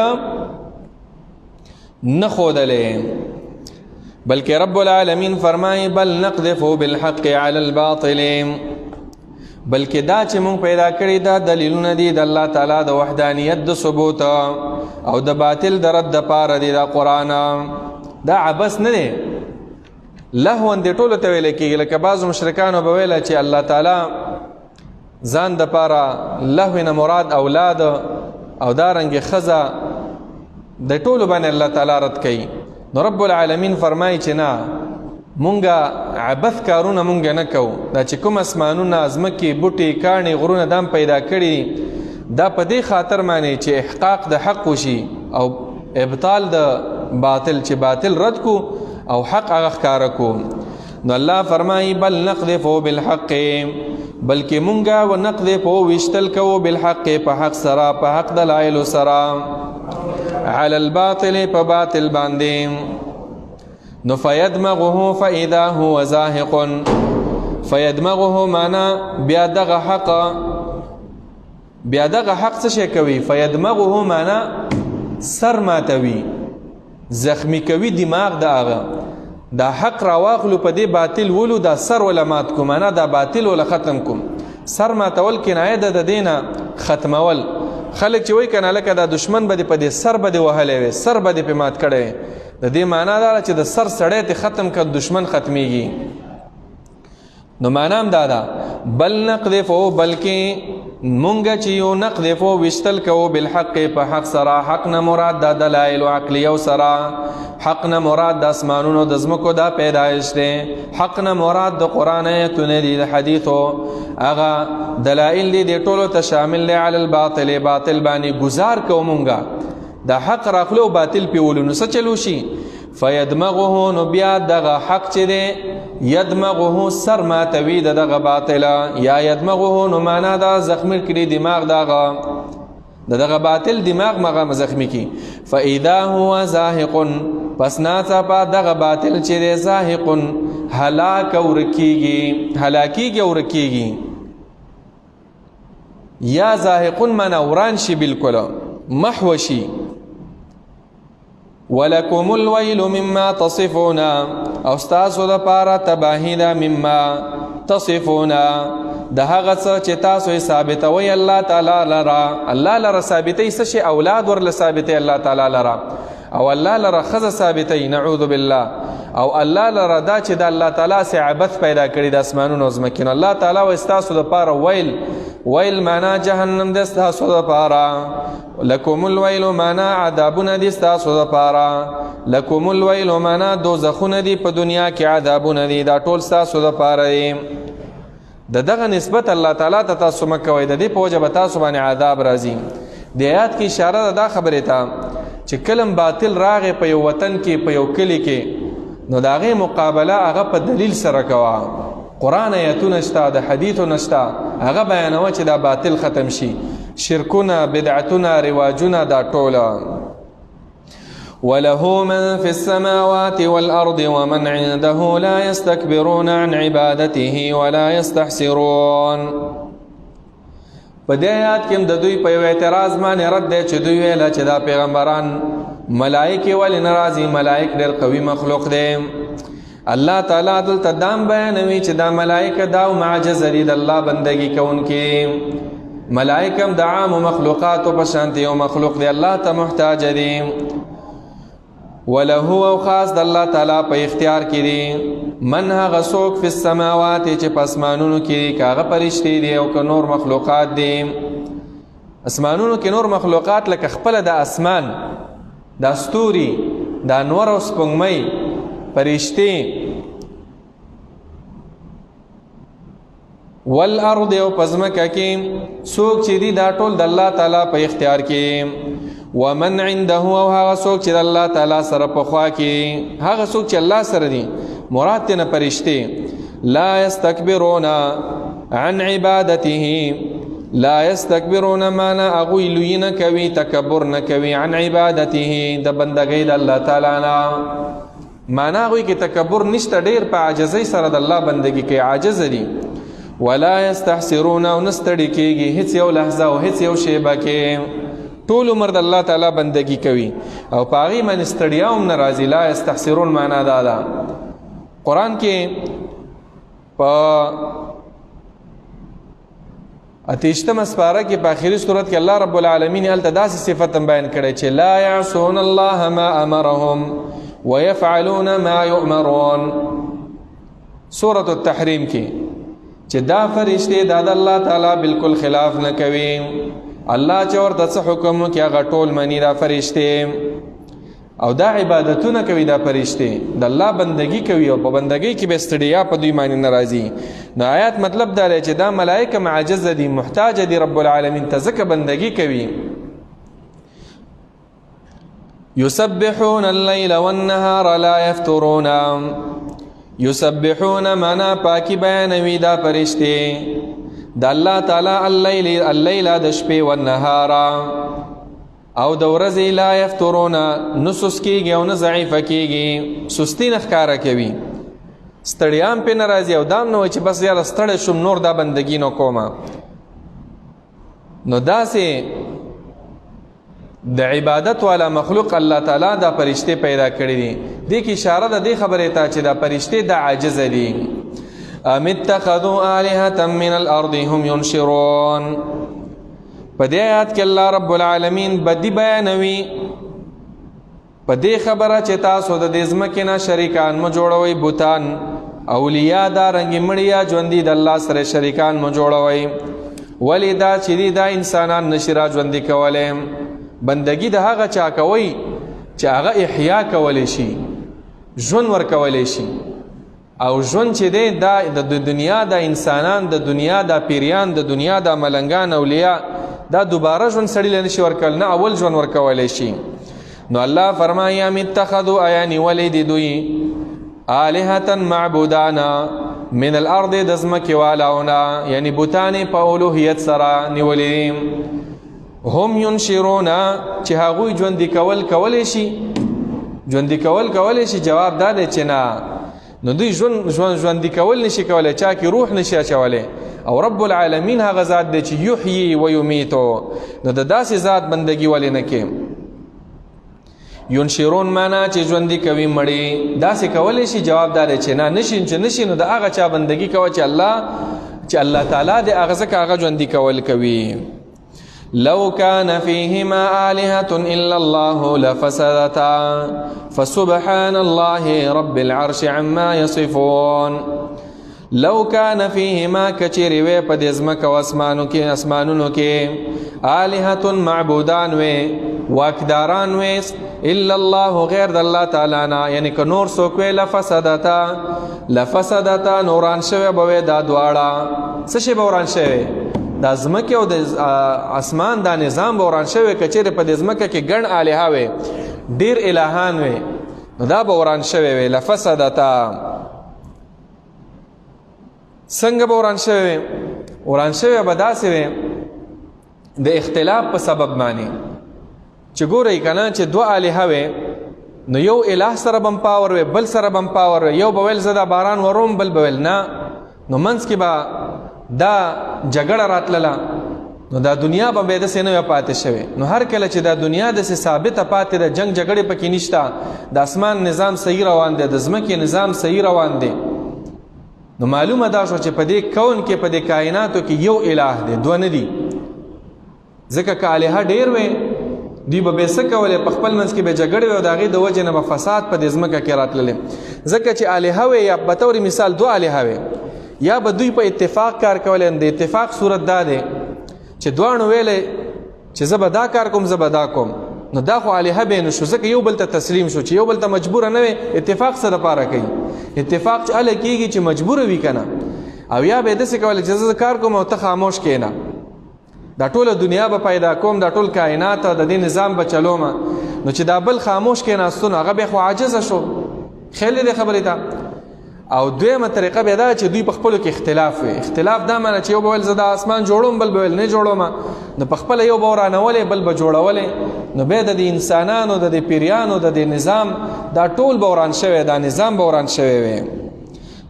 نه ښودلی، بلکې رب العالمین فرمایي بل نقذف بالحق علی الباطل، بلکې دا چې مونږ پیدا کړي دا دلیلونه دي د الله تعالی د وحدانیت د ثبوت او د باطل د رد دپاره دی. دا قرآن دا عبث نه دی، لهوا دې ټولو ته ویل کېږي. لکه بعضو مشرکانو به ویله چې الله تعالی ځان دپاره لهو نه مراد اولاد او دارنګې ښځه، د ټولو باندې الله تعالی رد کوي. نو رب العالمین فرمایي چې نه، مونږه عبث کارونه مونږ نه کوو، دا چې کوم اسمانونه، ځمکې، بوټي، کاڼي، غرونه دام پیدا کړي، دا په دې خاطر باندې چې احقاق د حق وشي او ابطال د باطل، چې باطل رد کو او حق هغه ښکاره کو. نو الله فرمایي بل نقذف بالحق، بلکې مونږه و نقذف ویشتل کوو بالحق، په حق سره، په حق دلایلو سره، علی الباطل، په باطل باندې. نو فیدمغه فاذا هو زاهق، فیدمغه معنا بیا دغه حق، بیا دغه حق څه شی کوي؟ فیدمغه معنا سر ماتوي، زخمی کوي دماغ د هغه. دا حق راواخلو په دې باطل ولو، دا سر ولا مات کو، معنا دا باطل ولا ختم کوم. سر ماتول کنایه ده د دینه ختمول. خلک چې وای کنه لکه دا دشمن به په دې سر به وهلې وي، سر به په مات کړي، د دې معنا دا چې د سر سړی ته ختم کړ دشمن ختميږي. نو معنا هم دا ده بل نقذفو، بلکې مونږ چې یو نقذفو وشتل کوو بالحق په حق سره. حق نه مراد دا دلایل عقلیه سره، حق نه مراد د اسمانونو د ځمکو دا پیدایش دی، حق نه مراد د قرآن آیتونه دي، د حدیثو هغه دلایل دي، د ټولو ته شامل دی. علی الباطل، باطل باندې گزار کوو مونږه، د حق راخلو باطل پیولو نو څه چلو شي؟ فیدمغه، نو بیا دغه حق چې دی یدمغه سر ماتوي د دغه باطل، یا یدمغه نو معنا دا زخمی کړي دماغ دغه د دغه باطل دماغ مغه زخمی کی. فاذا هو زاهق، پس ناڅاپه دغه باطل چې دی زاهق هلاک ورکیږي، هلاکیږي ورکیږي، یا زاهق معنا وران شي، بالکل محو شي. ولکم الویل مما تصفون، او ستاسو د پاره تباهي ده مما تصفون، د هغه څه چې تاسو یې ثابتوئ الله تعالی لره. الله لره ثابتوي څه شی؟ اولاد ورله ثابتوي الله تعالی لره، او الله لره ښځه ثابتوي، نعوذ بالله، او الله لره دا چې د الله تعالی سه عبث پیدا کړي د اسمانونو او ځمکې. نو الله تعالی وایي ستاسو دپاره ویل، ویل معنا جهنم دی ستاسو دپاره، لکم الویل معنا عذابونه دي ستاسو دپاره، لکم الویل معنا دوزخونه دي په دنیا کې عذابونه دي، دا ټول ستاسو دپاره دي. د دغه نسبت الله تعالی ته تاسو مه کوئ، د دې په وجه به تاسو باندې عذاب راځي. د آیات کې اشاره ده دا خبرې ته چې کلم باطل راغی په یو وطن کې، په یو کلي کې، نو د هغې مقابله هغه په دلیل سره کوه. قرآن آیتونه شته، د حدیثونه شته، هغه بیانوه چې دا باطل ختم شي، شرکونه، بدعتونه، رواجونه، دا ټوله. وله من في السماوات والأرض ومن عنده لا يستكبرون عن عبادته ولا يستحسرون. په دې آیات کې هم د دوی په یو اعتراض باندې رد دی چې دوی ویله چې دا پیغمبران ملائکې ولې نه راځي، ملائک ډېر قوي مخلوق دی. الله تعالی دلته دام بیانوي چې دا ملائکه دا معجز دي د الله بندگی کوونکي، ملائکه هم د عامو مخلوقاتو په شان یو مخلوق دی، الله ته محتاج دي. وله او خاص د الله تعالی په اختیار کې دي من هغه څوک فی السماوات چې په اسمانونو کې دي، که هغه فرشتې دي او که نور مخلوقات دي. اسمانونو کې نور مخلوقات لکه خپله د اسمان دا ستوري، دا نور او سپوږمۍ، فرشتې، والارض او په ځمکه کې څوک چې دي دا ټول د الله تعالی په اختیار کې. ومن عنده او هغه څوک چې د الله تعالی سره په خوا کې، هغه څوک چې الله سره دي، مراد ترې نه فرشتې. لا یستکبرون عن عبادته، لا یستکبرون معنا هغوی لویي نه کوي، تکبر نه کوي، عن عبادته د بندګۍ د الله تعالی نه. معنا هغوی کې تکبر نشته، ډېر په عاجزۍ سره د الله بندګي کوي، عاجز دي. ولا یستحسرون او نه ستړي کېږي هېڅ یو لحظه او هېڅ یو شیبه کې، ټول عمر د الله تعالی بندگی کوي او په هغې باندې ستړیا هم نه راځي. لا یستحسرون معنا دا ده. قرآن کې په 28مه سپاره کې په آخري صورت کې الله رب العالمین هلته داسې صفت هم بیان کړی چې لا یعصون الله ما امرهم ويفعلون ما یؤمرون. سورة التحریم کې چې دا فرشتې دا د الله تعالی بالکل خلاف نه کوي، الله چې ورته څه حکم وکړي هغه ټول مني دا فرشتې، او دا عبادتونه کوي دا فرشتې، د الله بندگی کوي او په بندګۍ کې به ستړیا په دوی باندې نه راځي. نو آیات مطلب دا دی چې دا ملائکه معجز دي، محتاج دي رب العالمین ته، ځکه بندگی کوي. يسبحون الليل والنهار لا يفترون. يسبحون معنا پاکي بیانوي دا فرشتې د الله تعالی الليل، الليل د شپې، والنهار او د ورځې، لا يفترون نه سست کېږي او نه ضعیفه کېږي، سستي نه ښکاره کوي، ستړیا هم پرې نه راځي او دا هم نه وایي چې بس یاره ستړی شوم نور دا بندګي نه کومه. نو داسې د عبادت والا مخلوق الله تعالی دا فرشتې پیدا کړې دي. دې کې اشاره ده دې خبرې ته چې دا فرشتې دا عاجز دي. ام اتخذوا آلهة من الارض هم ينشرون. په دې آیات کې الله رب العالمین بدی بیانوي په دې خبره چې تاسو د دې ځمکې نه شریکان مو جوړوئ، بوتان، اولیاء، دا رنګ مړیا ژوندۍ د الله سره شریکان مو جوړوئ. ولی دا چې دی دا انسانان نشي را ژوندي کولی. بندگی د هغه چا کوئ چې هغه احیا کولی شي، ژوند ورکولی شي. او ژوند چې دی دا د دنیا د انسانان، د دنیا د پیریان، د دنیا د ملنګان، اولیاء، دا دوباره ژوند سړي له نشي ورکول، نه اول ژوند ورکولی شي. نو الله فرمایي ام اتخذوا، ایا نیولې دي دوی آلهة معبودانا من الارض، د ځمکې والاونه، یعنی بوتانې په الوهیت سره نیولې دي. هم ینشرون، چې هغوی ژوندي کول کولی شي، ژوندي کول کولی شي. جواب دا دی چې نه. نو دوی ژوندي کول نشي کولی، چا کې روح نشي اچولی. او رب العالمین هغه ذات دی چې یحیي و یمیتو. نو د داسې ذات بندگی ولې نه کې؟ ینشرون معنا چې ژوندي کوي مړي، داسې کولی شي؟ جواب دا دی چې نه، نشي. چې نشي نو د هغه چا بندگی کوه چې الله تعالی دی هغه، ځکه هغه ژوندي کول کوي. لو كان فيهما آلهة إلا الله لفسدتا فسبحان الله رب العرش عما يصفون. لو كان فيهما، کچری وې په دې ځمکه او اسمانو کې، اسمانونو کې آلهة معبودان وې، واکداران وې، الا الله غیر د الله تعالی نه، یعنی که نور څوک وې لفسدتا، لفسدتا نوران شوی به وې دا دواړه. څه شی به وران شوی؟ دا ځمکه او د اسمان دا نظام به وران شوی. که چېرې په دې ځمکه کې ګڼ الهه وې، ډېر الهان وې، نو دا به وران شوی وې. لفسدتا څنګه به وران شوی وې؟ وران شوی به داسې وې د اختلاف په سبب باندې چې ګورئ که نه چې دوه الهه وې، نو یو اله سره به هم power وې، بل سره به هم power وې. یو به ویل زه دا باران وروم، بل به ویل نه. نو منځ کې به دا جګړه راتلله، نو دا دنیا به بیا داسې نه وه پاتې شوې. نو هر کله چې دا دنیا داسې ثابته پاتې ده، جنګ جګړې پکې نشته، د اسمان نظام صحیح روان دی، د ځمکې نظام صحیح روان دی، نو معلومه دا شوه چې په دې کون کې، په دې کائناتو کې یو اله دی، دوه نه دي. ځکه که الهه ډېر وې، دوی به بیا څه کولی؟ په خپل منځ کې به جګړې وې او د هغې د وجې نه به فساد په دې ځمکه کې راتللی. ځکه چې الهه وې، یا به طور مثال دوه الهه وې، یا به دوی په اتفاق کار کولی. د اتفاق صورت دا دی چې دواړو ویلی چې زه به دا کار کوم، زه به دا کوم، نو دا خو الهه به نه شو، ځکه یو بل ته تسلیم شو. چې یو بل ته مجبور نه وي، اتفاق څه دپاره کوي؟ اتفاق چې هله کېږي چې مجبور وي که نه. او یا به یې داسې کولی چې زه کار کوم او ته خاموش کښېنه، دا ټوله دنیا به پیدا کوم، دا ټول کائنات د دې نظام به چلوم. نو چې دا بل خاموش کښېناستو، نو هغه بیا خو عاجزه شو. خیال دې خبرې ته. او دویمه طریقه بیا دا چې دوی په خپلو کې اختلاف وي. اختلاف دا معنی چې یو به ویل زه دا اسمان جوړوم، بل به ویل نه جوړوم، نو په خپله یو به ورانولې، بل به جوړولې. نو بیا د دې انسانانو، د دې پیریانو، د دې نظام دا ټول به وران شوی، دا نظام به وران شوی وي.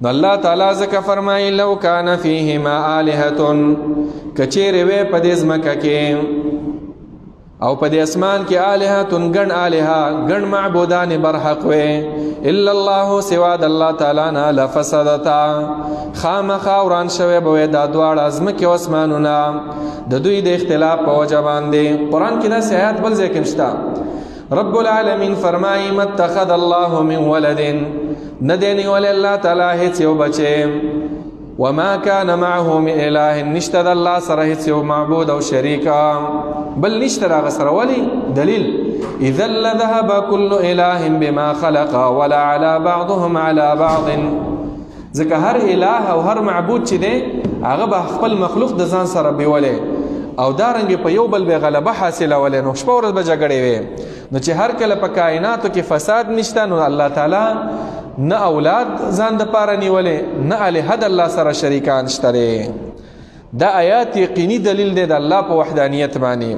نو الله تعالی ځکه فرمایي لو کان فیهما آلهة، که چېرې وی په دې ځمکه کې او په دې اسمان کې آلهة، ګڼ آلهه، ګڼ معبودان برحق وي، الا الله سوا د الله تعالی نه لفسدتا، خامخا وران شوی به وي دا دواړه ځمکې او اسمانونه د دوی د اختلاف په وجه باندې. قرآن کې داسې آیات بل ځای کې شته. رب العالمین فرمایي ما اتخذ الله من ولد، نه دی نیولی الله تعالی هیڅ یو بچی، وما كان معه من اله، نشته د الله سره هیڅ یو معبود او شریکا، بل نشته د هغه سره. ولې؟ دلیل اذا لذهب كل اله بما خلق ولا على بعضهم على بعض. ځکه هر اله او هر معبود چې دی هغه به خپل مخلوق د ځان سره بیولې او دارنګ په یو بل به غلبه حاصلولې، نو شپه ورځ به جګړې وي. نو چې هر کله په کائناتو کې فساد نشته، نو الله تعالی نه اولاد ځان د پاره نیولې، نه الهه د الله سره شریکان شته دی. دا آیات یقیني دلیل دی د الله په وحدانیت باندې.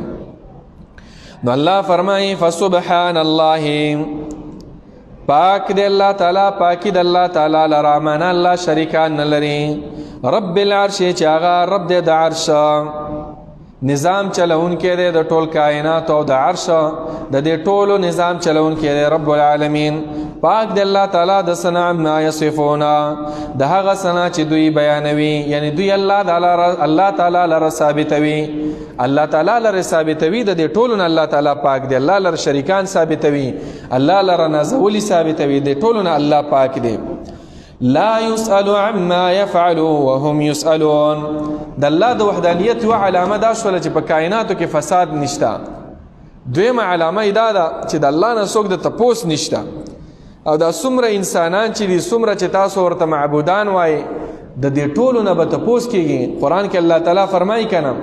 نو الله فرمایي فسبحان الله، پاک دی الله تعالی، پاکی د الله تعالی لرا، معنا الله شریکان نه لري. رب العرش، چې هغه رب دی د عرش. نظام چلوونکی دی د ټول کائنات او د عرش د دې ټولو نظام چلوونکی دی رب العالمین. پاک دی الله تعالی د سنا ما یصفون، د هغه سنا چې دوی بیانوي، یعنی دوی الله تعالی الله تعالی لره ثابتوي، الله تعالی لره ثابتوي. د دې ټولو نه الله تعالی پاک دی، الله لره شریکان ثابتوي، الله لره نازولی ثابتوي، د ټولو نه الله پاک دی. لا يسأل عما يفعل وهم يسألون. د الله د وحدانیت یو علامه دا شوله چې په کائناتو کې فساد نشته. دویمه علامه دا ده چې د الله نه څوک د تپوس نشته. او دا څومره انسانان چې دي، څومره چې تاسو ورته معبودان وایي، د دې ټولو نه به تپوس کېږي. قرآن کې الله تعالی فرمایي که نه،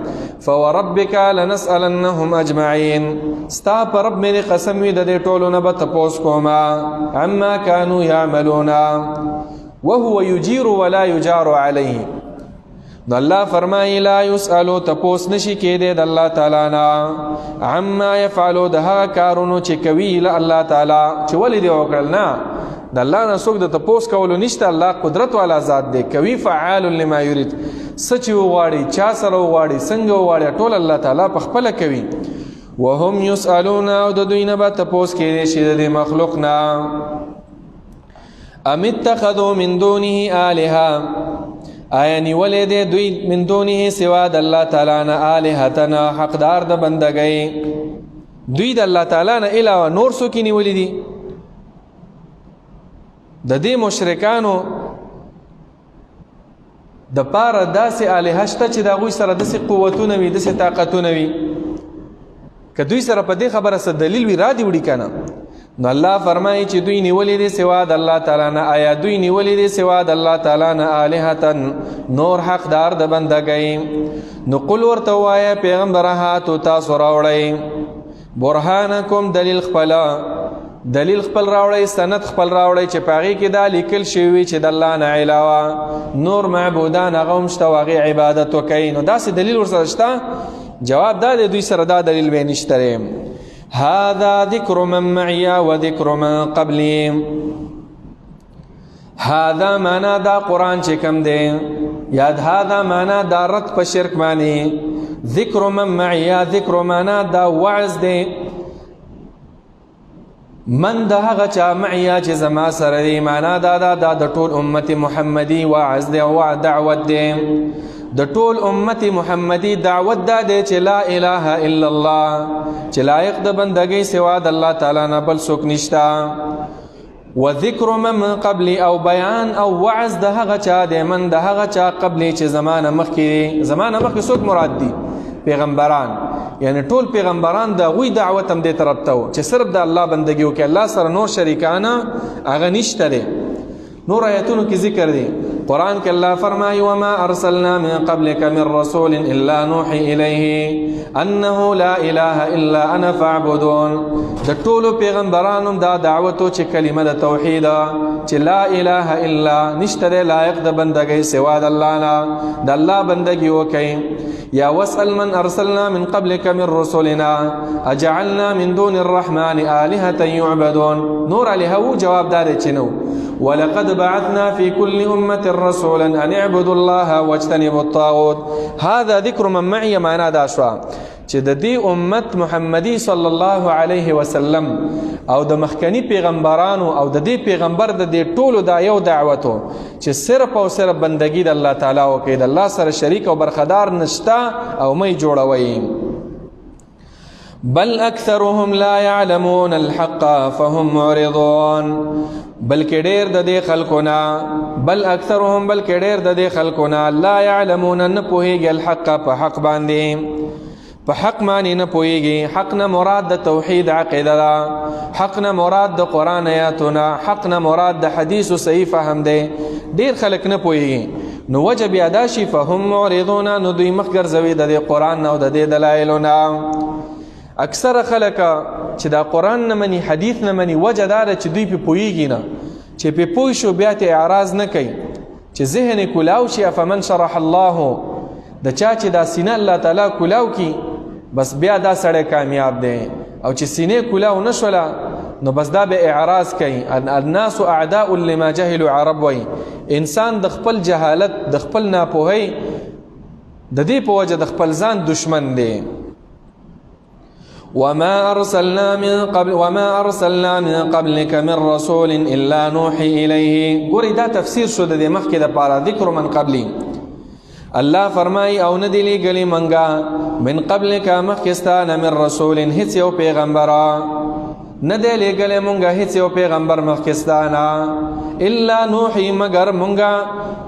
فوربک لنسألنهم اجمعین، ستا په رب مې قسم وي د دې ټولو نه به تپوس کومه عما کانوا یعملون. وهو یجیر ولا یجار علیه. نو الله فرمایي لا یسألو، تپوس نشي کېدی د الله تعالی نه عما یفعلو، د هغه کارونو چې کوي له الله تعالی چې ولې دې وکړل. نه، د الله نه څوک د تپوس کولو نشته. الله قدرت والا ذات دی، کوي فعال لما یرید، څه چې وغواړي، چا سره وغواړي، څنګه وغواړي، ټول الله تعالی په خپله کوي. وهم یسألون، او د دوی نه به تپوس کېدی شي د دې مخلوق نه. ام اتخذوا من دونه آلهة، آیا نیولې دی دوی من دونه سوا د الله تعالی نه آلهتنا، حقدار د بندګۍ؟ دوی د الله تعالی نه علاوه نور څوک نیولې دي؟ د دې مشرکانو د پاره داسې الهه شته چې د هغوی سره داسې قوتونه وي، داسې طاقتونه وي، که دوی سره په دې خبره څه دلیل وي را دي وړي که نه. نو الله فرمایي چې دوی نیولې دي سوا د الله تعالی نه، آیا دوی نیولې دي سوا د الله تعالی نه الهتن، نور حقدار د بندګۍ؟ نو قل ورته ووایه پیغمبره، هاتو تاسو راوړئ برهانکم، دلیل خپل، دلیل خپل راوړی، سند خپل راوړی چې پاغي کې دا لیکل شوی چې د الله نه علاوه نور معبودان هغه هم شته او هغې عبادت وکوي. نو داسې دلیل ورسره شته؟ جواب دا دی دوی سره دا دلیل به نشته دی. هذا ذکر من معي وذکر من قبلي. هذا معنا دا قرآن چې کم دی، یاد هذا معنا دا رد په شرک باندې، ذکر من معي ذکر معنا دا وعظ دی، من د هغه چا معیا چې زما سره دی، معنا دا دا دا د ټول امت محمدي وعظ دی او دعوت دی. د ټول امت محمدي دعوت دا دی چې لا اله الا الله، چې لایق د بندګۍ سوا د الله تعالی نه بل څوک نشته. وذکر من قبل، او بیان او وعظ د هغه چا دی، من د هغه چا قبل چې زمانه مخکې دی. زمانه مخکې څوک مراد دي؟ پیغمبران، یعنی ټول پیغمبران د هغوی دعوت هم دې طرف ته و چې صرف د الله بندګي وکړي، الله سره نور شریکانه هغه نشته دی. نور آیتونو کې ذکر دی، قرآن کې الله فرمایي وما ارسلنا من قبلك من رسول الا نوحي الیه انه لا اله الا انا فاعبدون. د ټولو پیغمبرانو دا دعوت چې کلمه د توحید چې لا اله الا نشته دی لایق د بندګۍ سوا د الله نه، د الله بندګي وکړئ. یا واسأل من ارسلنا من قبلك من رسلنا اجعلنا من دون الرحمن آلهة يعبدون. نور علیه جواب دار چې نو ولقد بعثنا في كل أمة رسولا أن اعبدوا الله واجتنبوا الطاغوت. هذا ذكر من معي معنا دا شوه چې د دې امت محمدي صلی الله علیه وسلم او د مخکنی پیغمبرانو او د دې پیغمبر د دې ټولو دا یو دعوتو چې صرف او صرف بندگی د الله تعالی وکړي، د الله سره شریک او برخدار نشته او مې جوړوي. بل اکثرهم لا يعلمون الحق فهم معرضون. بلکې ډېر د دې خلکو نه، بل اکثرهم بلکې ډېر د دې خلکو نه لا يعلمون نه پوهېږي الحق په حق باندې، په حق باندې نه پوهېږي. حق نه مراد د توحید عقیده ده، حق نه مراد د قرآن آیاتونه، حق نه مراد د حدیث صحیح فهم دی. ډېر خلک نه پوهېږي، نو وجه بیا دا شي فهم معرضون، نو دوی مخ ګرځوي د دې قرآن نه او د دې دلایلو نه. اکثره خلک چې دا قرآن نه مني، حدیث نه مني، وجه دا ده چې دوی پې پوهېږي نه، چې پې پوه شو بیا ته اعراض نه کوي، چې ذهن یې کولاو شي. افمن شرح الله، د چا چې دا سینه الله تعالی کولاو کی، بس بیا دا سړی کامیاب دی، او چې سینې کولاو نه شوله نو بس دا به اعراض کوي. الناس اعداء لما جهلوا، عرب وایي انسان د خپل جهالت د خپل ناپوهۍ د دې په وجه د خپل ځان دشمن دی. وما ارسلنا من قبل وما ارسلنا من قبلك من رسول الا نوحي اليه. ګوري دا تفسیر شو د مخکې د پاره ذکر من قبلی. الله فرمای او نه دی لېږلي منګه من قبلک مخکې ستا نه من رسول هیڅ یو پیغمبر نه دی لېږلی مونږه هیڅ یو پیغمبر مخکې ستا نه، الا نوحي مګر مونږه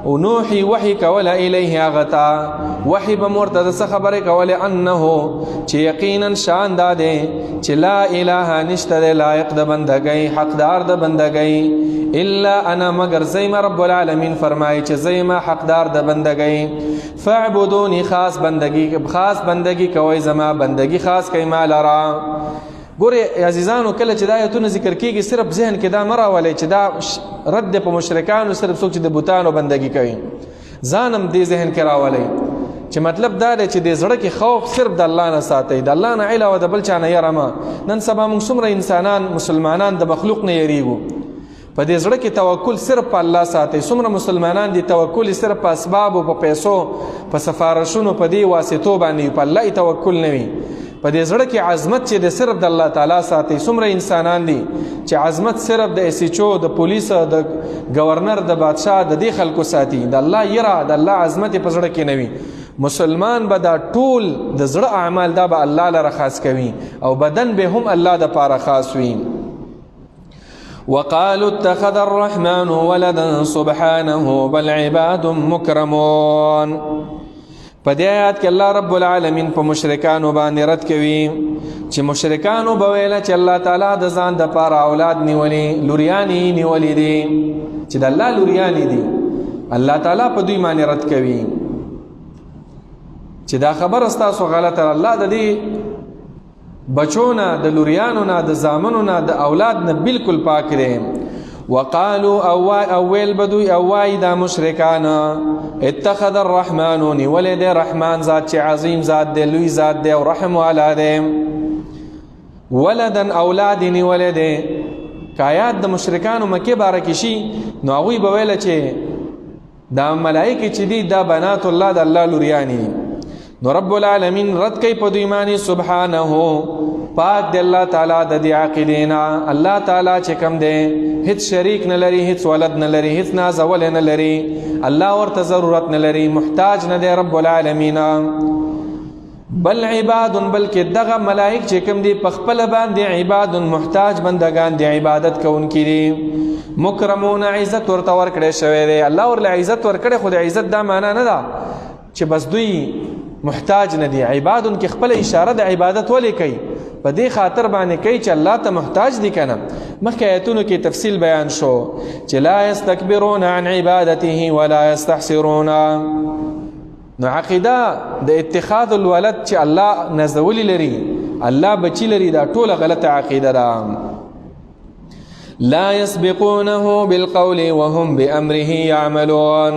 او نوحي وحي کوله الیه هغه ته، وحي به مو ورته د څه خبرې کولې، انه چې یقینا شان دا دی چې لا اله نشته دی لایق د بندګۍ، حقدار د بندګۍ، الا انا مگر زیما. رب العالمین فرمایي چې زیما حقدار د بندګۍ، فاعبدوني خاص بندگی، خاص بندگی کوي زما بندگی خاص کوي ما لرا. ګوره عزیزانو، کله چې دا آیتونه ذکر کیږي صرف ذهن کې دا مه راولئ چې دا رد دی په مشرکانو، صرف څوک چې د بتانو بندگی کوي. ځان هم دې ذهن کې راولئ چې مطلب دا دی چې د زړه کې خوف صرف د الله نه ساتئ، د الله نه علاوه د بل چا نه یره مه. نن سبا موږ څومره انسانان مسلمانان د مخلوق نه یریږو، په دې زړه کې توکل صرف په الله ساتي. څومره مسلمانان دي توکل صرف په اسبابو، په پیسو، په سفارشونو، په دې واسطو باندې، په الله توکل نه وي. په دې زړه کې عظمت چې د صرف د الله تعالی ساتي. څومره انسانان دي چې عظمت صرف د اس ایچ او، د پولیس، د گورنر، د بادشاه، د دې خلکو ساتي، د الله یره، د الله عظمت په زړه کې نه وي. مسلمان به دا ټول د زړه اعمال دا به الله لره خاص کوي او بدن به هم الله د پاره خاص وي. وقالوا اتخذ الرحمن ولدا سبحانه بل عباد مكرمون. په دې آیات کې الله رب العالمین په مشرکانو باندې رد کوي چې مشرکانو به ویله چې الله تعالی د ځان د پاره اولاد نیولي، لوریانې نیولې دي، چې د الله لوریانې دي. الله تعالی په دوی باندې رد کوي چې دا خبره ستاسو غلطه، الله د دې بچو نه، د لوریانو نه، د زامنو نه، د اولاد نه بالکل پاک دی. وقالو او ویل بدوی او وای دا مشرکان اتخذ الرحمن نیولې دی رحمان ذات چې عظیم ذات دی، لوی ذات دی او رحم والا دی، ولدا اولاد نیولې دی. کایات د مشرکانو مکه باره کې شي نو هغوی به ویله چې دا ملائکه چې دي دا بنات الله، د الله لوریانې دي. نو رب العالمین رد کوي په دوی باندې سبحانه، پاک دی الله تعالی د دې عقیدې نه. الله تعالی چې کوم دی هیڅ شریک نه لري، هیڅ ولد نه لري، هیڅ نازول نه لري، الله ورته ضرورت نه لري، محتاج نه دی رب العالمین. بل عباد، بلکې دغه ملائک چې کوم دي په خپل باندې عباد محتاج بندگان دي، عبادت کوونکي دي، مکرمون عزت ورته ورکړی شوی دی. الله ورله عزت ورکړی، خو د عزت دا معنا نه ده چې بس دوی محتاج نه دي. عباد کې خپل اشاره د عبادت ولې کوي؟ په دې خاطر باندې کوي چې الله ته محتاج دي کنه. مخکې آیتونو کې تفصیل بیان شو چې لا یستکبرون عن عبادته ولا یستحسرون. نو عقیده د اتخاذ الولد چې الله نزولی لري، الله بچی لري، دا ټوله غلطه عقیده ده. لا يسبقونه بالقول وهم بأمره يعملون.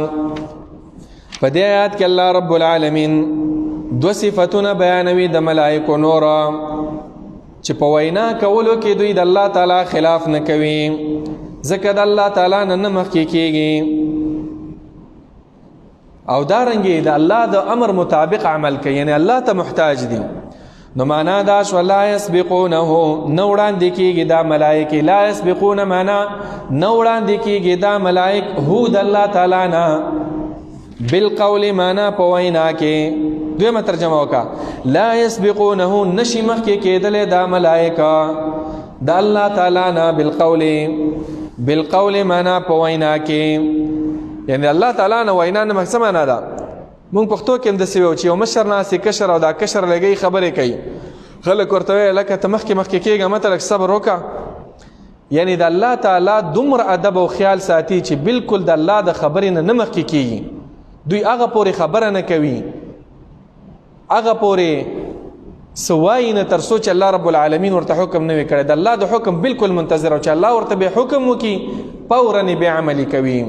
په دې آیات کې الله رب العالمین دو صفتونه بیانوي د ملائکو نورا چې په وینا کولو کې دوی د الله تعالی خلاف نه کوي، ځکه د الله تعالی نه نه مخکې کیږي، او دارنګې د الله د امر مطابق عمل کوي، یعنی الله ته محتاج دي. نو معنا دا شو لا یسبقونه، نه وړاندې کیږي دا ملائکه. لا یسبقونه معنا نه وړاندې کیږي دا ملائک هو د الله تعالی نه بالقول، معنا په وینا کې. دویمه ترجمه وکړه لا یسبقونه، نشي مخکې کېدلی دا ملائکه د الله تعالی نه بالقول، بالقول معنا په وینا کې، یعنی الله تعالی نه وینا نه مخکې معنا ده. مونږ پښتو کې هم داسې ویو چې یو مشر ناست کشر او دا کشر لګی خبرې کوي، خلک ورته وایي لکه ته مخکې مخکې کېږه، مه ته لږ صبر وکړه. یعنی د الله تعالی دومره ادب او خیال ساتي چې بالکل د الله د خبرې نه نه مخکې کېږي، دوی هغه پورې خبره نه کوي، هغه پورې سوای نه تر څو چې الله رب العالمین ورته حکم نه وي کړی. د الله د حکم بالکل منتظر او چې الله ورته به حکم وکړي فوراً به عملي کوي.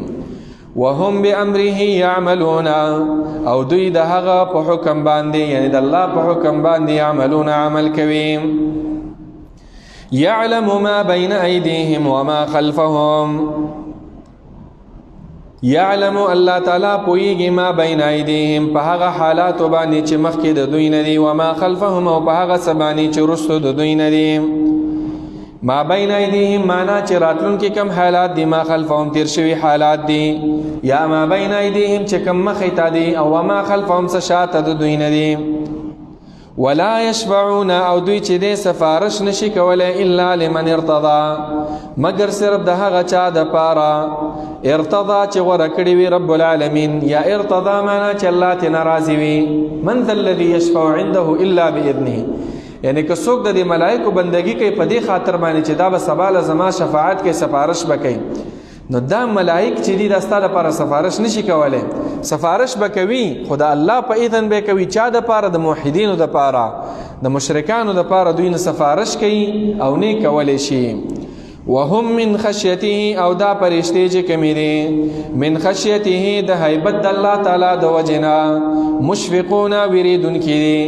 وهم بأمره يعملون، او دوی د هغه په حکم باندې، یعنی د الله په حکم باندې يعملون عمل کوي. يعلم ما بين أيديهم وما خلفهم. یعلم الله تعالی پویږي ما بین ایدیهم په هغه حالاتو باندې چې مخکې د دوی نه دي، وما خلفهم او په هغه څه باندې چې وروسته د دوی نه دي. ما بین ایدیهم معنا چې راتلونکي کم حالات دي، ما خلفهم تیر شوي حالات دي، یا ما بین ایدیهم چې کم مخې ته دي، او وما خلفهم څه شاته د دوی نه دي. ولا يشفعون او دوی چې دې سفارش نشي کولای الا لمن ارتضى، مګر صرف د هغه چا د پاره ارتضى چې غوره کړی وي رب العالمین، یا ارتضى معنا چې الله ته ناراضي وي. من ذا الذي يشفع عنده الا باذنه، یعنی که څوک د دې ملائکو بندگی کوي په دې خاطر باندې چې دا به سبا له زما شفاعت کوي، سفارش به کوي، نو دا ملائک چې دي دا ستا لپاره سفارش نشي کولی. سفارش به کوي خو د الله په اذن به کوي، چا د پاره؟ د موحدینو د پاره، د مشرکانو د پاره دوی نه سفارش کوي او نه کولی شي. وهم من خشیته، او دا پرشتې چې کمی دي، من خشیته د هیبت د الله تعالی د وجنا مشفقون ویریدونکي دي.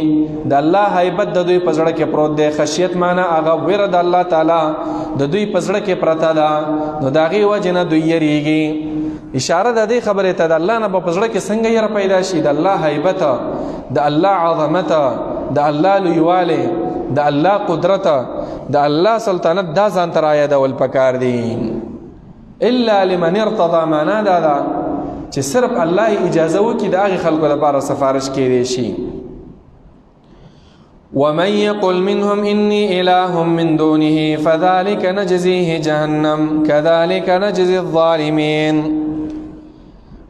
د الله هیبت د دوی په زړه کې پروت دی. خشیت معنا هغه ویره د الله تعالی د دوی په زړه کې پرته ده، نو د هغې وجې نه دوی یریږي. اشاره د دې خبرې ته د الله نه به په زړه کې څنګه یره پیدا شي؟ د الله هیبت، د الله عظمت، د الله لویوالی، د الله قدرت، د الله سلطنت، دا ځان ته رایادول پکار دي. الا لمن ارتضى معنا دا ده چې صرف الله اجازه وکړي د هغې خلکو لپاره سفارش کیدی شي. ومن يقل منهم إني إله من دونه فذلك نجزيه جهنم كذلك نجزي الظالمين.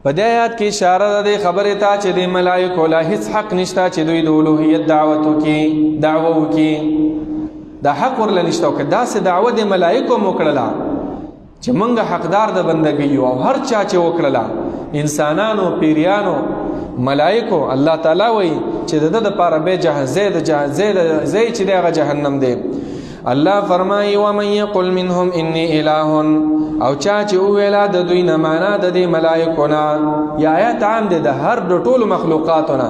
په دې آیات کې اشاره ده دې خبرې ته چې د ملائکو لا هیڅ حق نشته چې دوی د الوهیت دعوت وکړي، دعوه وکړي، دا حق ورله نشته. او که داسې دعوه د ملائکو هم وکړله چې موږ حقدار د بندګۍ یو، او هر چا چې وکړله، انسانانو، پیریانو، ملائکو، الله تعالی وایي چې د ده دپاره به ځای چې دی هغه جهنم دی. الله فرمایي ومن یقل منهم انی اله، او چا چې وویله د دوی نه، معنا د دې ملائکو نه، یا آیات عام دی د هر د ټولو مخلوقاتو نه،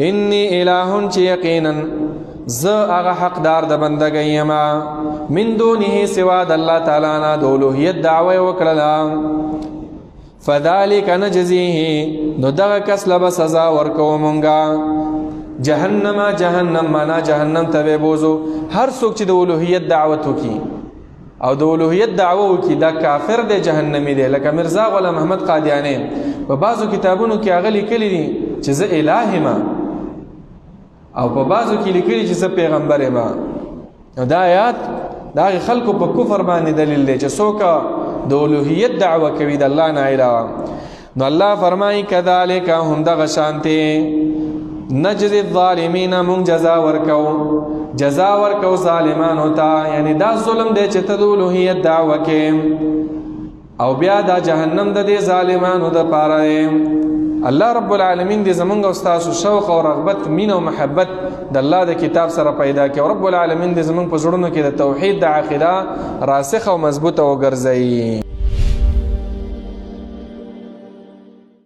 انی اله چې یقینا زه هغه حقدار د بندګۍ یم، من دونه سوا د الله تعالی نه، د الوهیت دعوه یې وکړله، فذلک نجزیه، نو دغه کس له به سزا ورکوو مونږه جهنم. جهنم معنا جهنم ته به بوزو. هر څوک چې د الوهیت دعوت وکړي او د الوهیت دعوه وکړي دا کافر دی، جهنمی دی. لکه مرزا غلام احمد قادیانی په بعضو کتابونو کې هغه لیکلي دي چې زه اله یم، او په بعضو کې لیکلي چې زه پیغمبر یم. نو دا آیات د هغې خلکو په کفر باندې دلیل دی چې څوک د الوهیت دعوه کوي د الله نه علاوه. نو الله فرمایي کذالک هم دغه شانتې نجزي الظالمین، مونږ جزا ورکو، جزا ورکو ظالمانو ته. یعنی دا ظلم دی چې ته د الوهیت دعوه کې، او بیا دا جهنم د دې ظالمانو د پاره دی. الله رب العالمین دې زمونږ او ستاسو شوق او رغبت، مینه او محبت د الله د کتاب سره پیدا کړي، او رب العالمین دې زمونږ په زړونو کې د توحید د عقیده راسخ او مضبوطه وګرځوي.